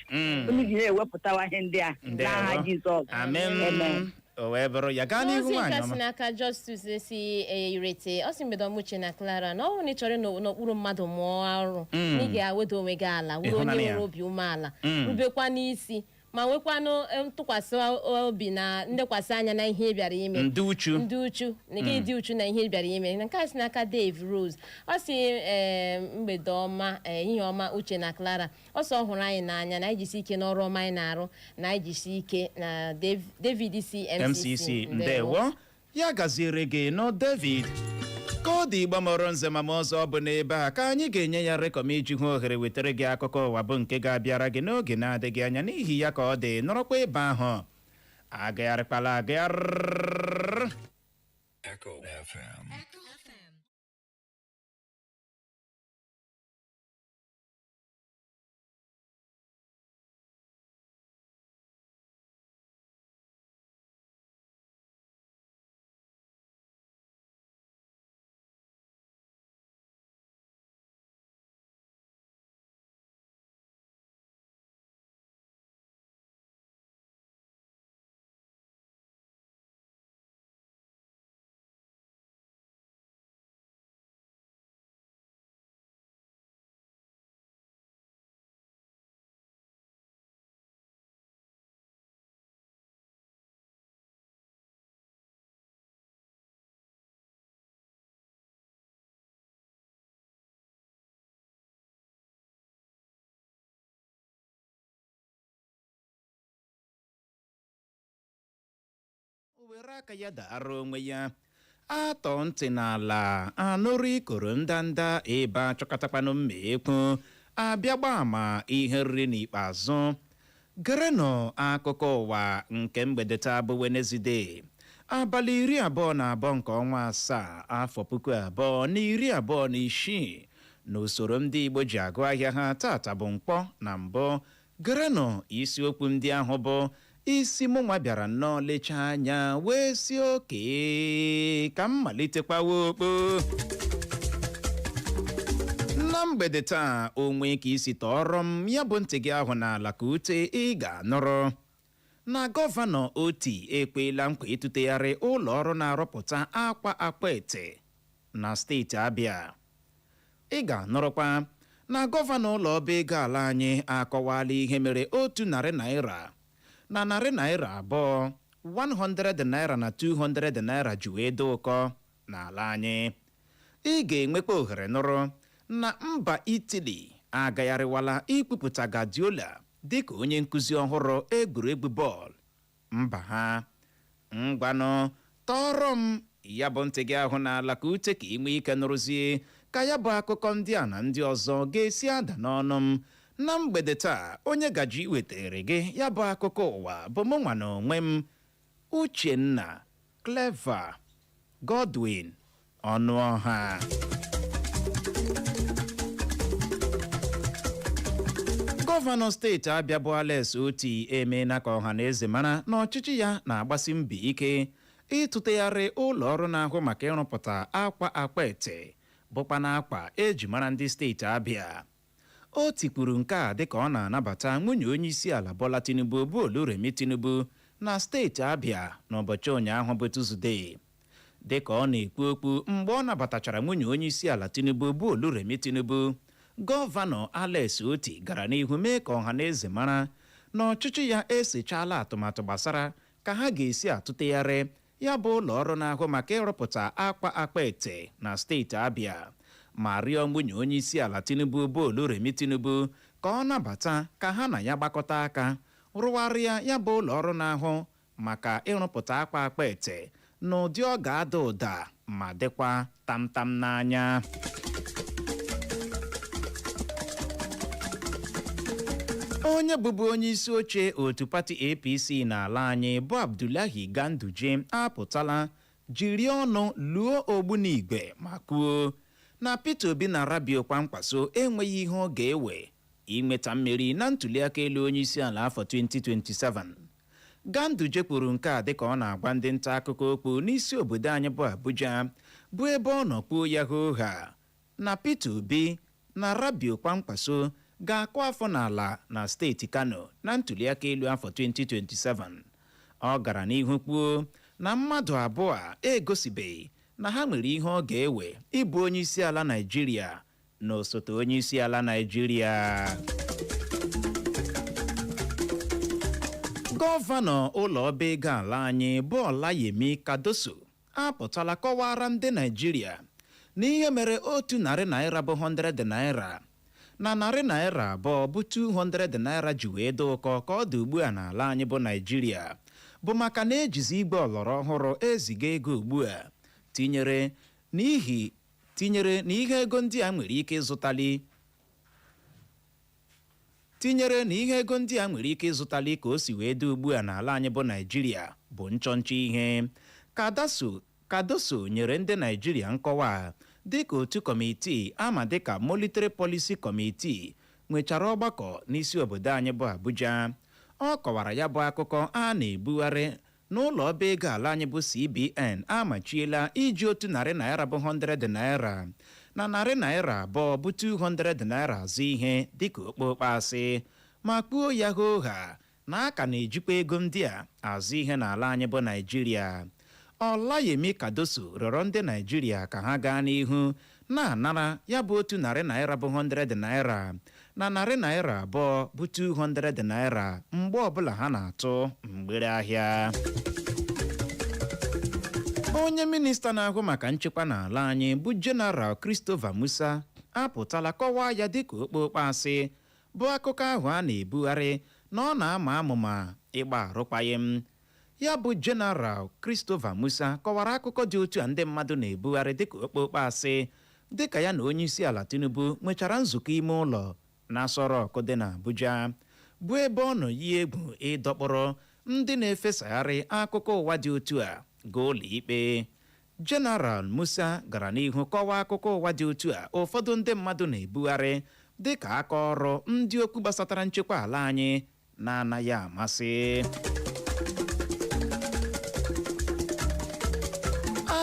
unu ji na-ewepụtawa ihe ndị a Ndewo. n'aha Jizọs. Amen. Amen. O wee bụrụ ya, gaa n'ihu. Ozi Nwaanyị nke si ọma. n'aka Justice si Irete, ọ sị, mgbede ọma, Uche na Clara, na ọ bụrụ na ị chọrọ ịnọ n'okpuru mmadụ mụọ ọrụ, na ị ga-aweda onwe gị ala, wụrụ onye Ịhụnanya ya. nwere obi umeala, rubekwa n'isi, ma nwekwanụ ntụkwasị obi na nlekwasị anya na ihe ị bịara ime. Ndị uchu. Ndị uchu na gị dị uchu na ihe ị bịara ime. Na nke a si n'aka Dave Rose, ọ sị, ee, mgbede ọma, ehihie ọma, Uche na Clara. Ọ sị ọ hụrụ anyị n'anya, na anyị jisi ike n'ọrụ ọma anyị na-arụ, na anyị jisi ike na David si MCC. MCC, ndewo, ya gaziere gị nọ, David. Ka ọ dị, Igbo mọrọ nze ma ma ọzọ, ọ bụ n'ebe a ka anyị ga-enye ya rekọm iji hụ ohere wetara gị akụkọ ụwa bụ nke ga-abịara gị n'oge na-adịghị anya. N'ihi ya, ka ọ dị, nọrọkwa ebe ahụ, agagharịkwala agagharị. Echo FM. O were aka ya dara onwe ya atọ ntị n'ala, anụrụ ikoro ndanda ebe achọkọtakwanụ mma ekwu abịa gba ama ihe riri. N'ikpeazụ, gerenụ akụkọ ụwa nke mgbede taa bụ Wenezide, abalị 22 nke ọnwa asaa, afọ 2026, n'usoro ndị Igbo ji agụ ahịa ha. Tata bụ mkpọ na mbụ, gerenụ isiokwu ndị ahụ bụ Isi mụnwa bịara nnọọ lechaa anya wee si oke ka m malitekwawa okpo. Na mgbede taa, onwe ka isi tọọrọ m ya bụ ntị gị ahụ n'ala ka ute, ị ga-anụrụ na Gọvanọ Otti ekweela nkwa ịtụtegharị ụlọ ọrụ na-arụpụta akwa akwaete na steeti Abịa. Ị ga-anụrụkwa na gọvanọ ụlọ ọba ego ala anyị akọwala ihe mere ₦100 na ₦200, 100 naira na 200 naira, ji wee dị ụkọ n'ala anyị. Ị ga-enwekwa ohere nụrụ na mba Itali agagharịwala ikwupụta Guardiola dịka onye nkụzi ọhụrụ egwuregwu bọọlụ mba ha. Ngwanụ, tọọrọ m ya bụ ntị gị ahụ n'ala ka ute, ka ị nwee ike nụrụzie ka ya bụ akụkọ ndị a na ndị ọzọ ga-esi ada n'ọnụ m na mgbede taa. Onye gaji iwetere gị ya bụ akụkọ ụwa bụ mụ nwa na onwe m, Uchenna Clever Godwin Ọnụọha. Gọvanọ steeti Abịa bụ Alex Otti emeela ka ọha na eze mara na ọchịchị ya na-agbasi mbọ ike ịtụtegharị ụlọ ọrụ na-ahụ maka ịrụpụta akwa akwaete, bụkwa na akwa eji mara ndị steeti Abịa. O tikwuru nke a dịka ọ na-anabata nwunye onye isi ala Bola Tinubu, bụ Oluremi Tinubu, na steeti Abịa n'ụbọchị ụnyaahụ bụ Tuzdee. Dịka ọ na-ekwu okwu mgbe ọ nabatachara nwunye onye isi ala Tinubu, bụ Oluremi Tinubu, Gọvanọ Alex Otti gara n'ihu mee ka ọha na eze mara na ọchịchị ya esechala atụmatụ gbasara ka ha ga-esi atụtegharị ya bụ ụlọ ọrụ na-ahụ maka ịrụpụta akwa akpaete na steeti Abịa, ma rịọ nwunye onye isi ala Tinubu, bụ Oluremi Tinubu, ka ọ nabata ka ha na ya gbakọta aka rụgharịa ya bụ ụlọ ọrụ na-ahụ maka ịrụpụta akwa akpaete n'ụdị ọ ga-ada ụda ma dịkwa tamtam n'anya. Onye bụbu onye isi oche otu pati APC n'ala anyị, bụ Abdullahi Ganduje, apụtala jiri ọnụ luo ogbunigwe ma kwuo na Peter Obi na Rabiu Kwankwaso enweghị ihe ọ ga-ewe inweta mmeri na ntuliaka elu onye isi ala afọ 2027. Ganduje kwuru nke a dịka ọ na-agwa ndị nta akụkọ okwu n'isi obodo anyị bụ Abuja, bụ ebe ọ nọ kwuo ya hooha na Peter Obi na Rabiu Kwankwaso ga-akụ afọ n'ala na steeti Kano na ntuliaka elu afọ 2027. Ọ gara n'ihu kwuo na mmadụ abụọ a egosibeghị na ha nwere ihe ọ ga-ewe ịbụ onye isi ala Naịjirịa na osote onye isi ala Naịjirịa. Gọvanọ ụlọ ọba ego ala anyị, bụ Ọlayemi Kadoso, apụtala kọwara ndị Naịjirịa na ihe mere ₦100 bụ 100 naira na ₦200 bụ 200 naira ji wee dị ụkọ ka ọ dị ugbu a n'ala anyị bụ Naịjirịa bụ maka na ejizi igwe ọlọrọ ọhụrụ eziga ego ugbu a, tinyere na ihe ego ndị a nwere ike ịzụtali, tinyere na ihe ego ndị a nwere ike ịzụtali ka o si wee dị ugbu a n'ala anyị bụ Naịjirịa bụ nchọnchọ ihe. Kadoso nyere ndị Naịjirịa nkọwa dịka otu kọmitii ama dịka Monetary Policy Committee nwechara ọgbakọ n'isi obodo anyị bụ Abuja. Ọ kọwara ya bụ akụkọ a na-ebugharị n'ụlọ ọba ego ala anyị bụ CBN amachiela iji ₦100 bụ 100 naira na ₦200 bụ 200 naira azụ ihe dịka okpokpo asị, ma kpuo ya hooha na a ka na-ejikwa ego ndị a azụ ihe n'ala anyị bụ Naịjirịa. Ọlayemi Kadoso rịọrọ ndị Naịjirịa ka ha gaa n'ihu na-anara ya bụ ₦100 bụ 100 naira na ₦200 bụ 200 naira mgbe ọbụla ha na-atụ mgbere ahịa. Onye minista na-ahụ maka nchekwa n'ala anyị, bụ General Christopher Musa, apụtala kọwaa ya dịka okpokpo asị bụ akụkọ ahụ a na-ebugharị na ọ na-ama amụma ịgba arụkwaghịm. Ya bụ General Christopher Musa kọwara akụkọ dị otu a ndị mmadụ na-ebugharị dịka okpokpo asị, dịka ya na onye isi ala Tinubu nwechara nzukọ ime ụlọ na Aso Rock dị n'Abuja, bụ ebe ọ nọ yi egwu ịdọkpọrọ ndị na-efesagharị akụkọ ụwa dị otu a gaa ụlọ ikpe. General Musa gara n'ihu kọwaa akụkọ ụwa dị otu a ụfọdụ ndị mmadụ na-ebugharị dịka aka ọrụ ndị okwu gbasatara nchekwa ala anyị na-anaghị amasị.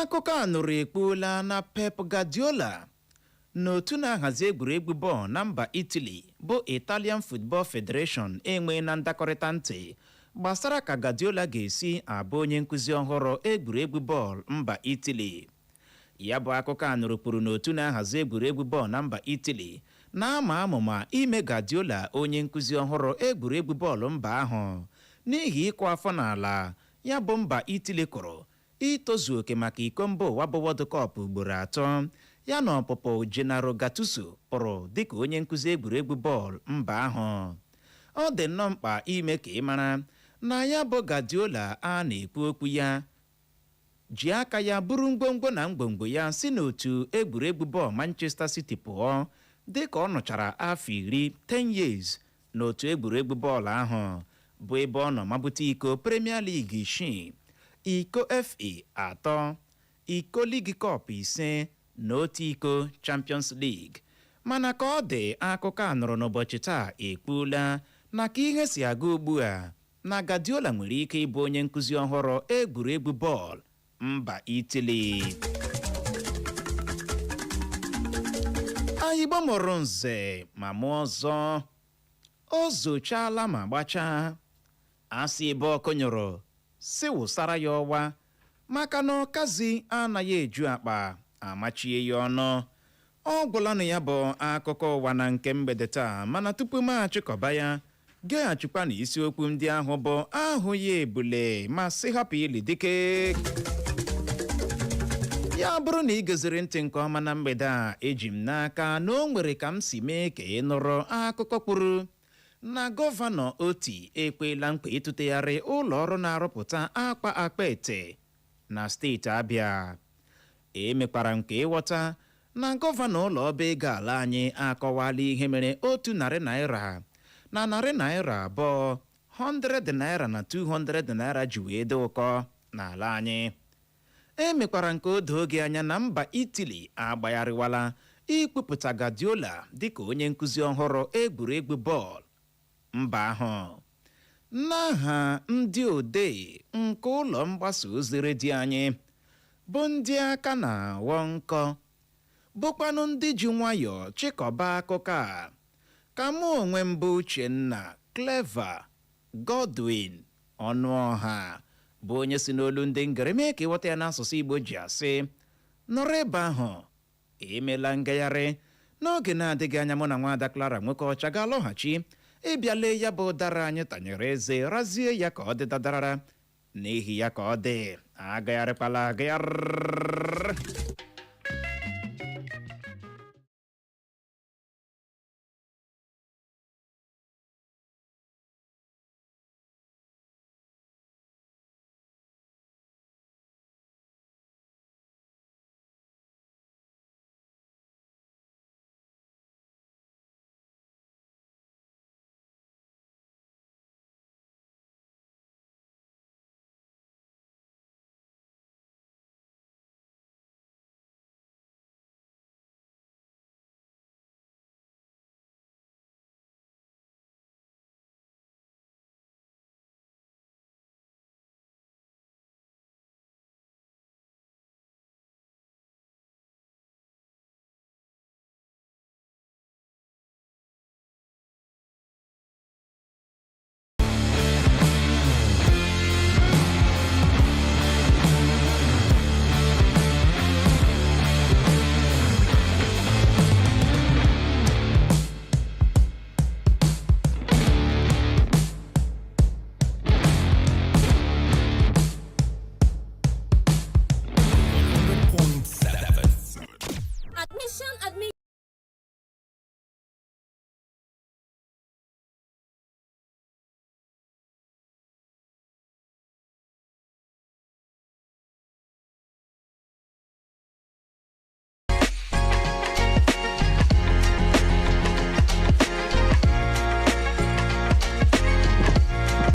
Akụkọ a nụrụ ekwuola na Pep Guardiola na otu na-ahazi egwuregwu bọọlụ na mba Italy bụ Italian Football Federation enweela ndakọrịta ntị gbasara ka Guardiola ga-esi abụ onye nkụzi ọhụrụ egwuregwu bọọlụ mba Italy. Ya bụ akụkọ a nụrụ kwuru na otu na-ahazi egwuregwu bọọlụ na mba Italy na-ama amụma ime Guardiola onye nkụzi ọhụrụ egwuregwu bọọlụ mba ahụ n'ihi ịkụ afọ n'ala ya bụ mba Italy kụrụ itozu oke maka iko mba ụwa bụ World Cup ugboro atọ, ya na ọpụpụ Gennaro Gattuso pụrụ dịka onye nkụzi egwuregwu bọọlụ mba ahụ. Ọ dị nnọọ mkpa ime ka ị mara na ya bụ Guardiola a na-ekwu okwu ya ji aka ya buru ngwongwo na ngwongwo ya si n'otu egwuregwu bọọlụ Manchester City pụọ dịka ọ nọchara afọ 10, 10 years, n'otu egwuregwu bọọlụ ahụ, bụ ebe ọ nọ mabute iko Premier League isii, iko FA atọ, iko League Cup ise na otu iko Champions League. Mana ka ọ dị, akụkọ a nụrụ n'ụbọchị taa ekwuola na ka ihe si aga ugbu a, na Guardiola nwere ike ịbụ onye nkụzi ọhụrụ egwuregwu bọọlụ mba Italy. Igbo mụrụ nze ma mụọ ọzọ, o zochaala ma gbachaa. Asị ebe ọkụ nyụrụ si wụsara ya ọwa, maka na ọkazi anaghị eju akpa amachie ya ọnụ. Ọ gwụlanụ ya bụ akụkọ ụwa na nke mgbede taa. Mana tupu m achịkọba ya, geghachikwa na isiokwu ndị ahụ bụ ahụ ya ebule ma sị hapụ ili dike. Ya bụrụ na ị geziri ntị nke ọma na mgbede a, eji m n'aka na o nwere ka m si mee ka ị nụrụ akụkọ kwuru na Gọvanọ Otti ekwela nkwa ịtụtegharị ụlọ ọrụ na-arụpụta akpa akpaete na steeti Abịa. Emekwara nke ịghọta na gọvanọ ụlọ ọba ego ala anyị akọwala ihe mere ₦100 na ₦200, 100 naira na 200 naira, ji wee dị ụkọ n'ala anyị. Emekwara nke o doo gị anya na mba Italy agbagharịwala ikwupụta Guardiola dịka onye nkụzi ọhụrụ egwuregwu bọọlụ mba ahụ. N'aha ndị odee nke ụlọ mgbasa ozi redio anyị, bụ ndị aka na-aghọ nkọ, bụkwanụ ndị ji nwayọọ chịkọba akụkọ a, ka mụ onwe m bụ Uchenna Clever Godwin Ọnụọha, bụ onye si n'olu ndị ngere mee ka ịghọta ya n'asụsụ Igbo, ji asị nọrọ ebe ahụ, emela ngagharị. N'oge na-adịghị anya, mụ na nwaada Clara nwoke ọcha ga-alọghachi ịbịa lee ya bụ ụdara anyị tanyere eze, razie ya ka ọ dị dadarara. N'ihi ya, ka ọ dị, agagharịkwala agagharị.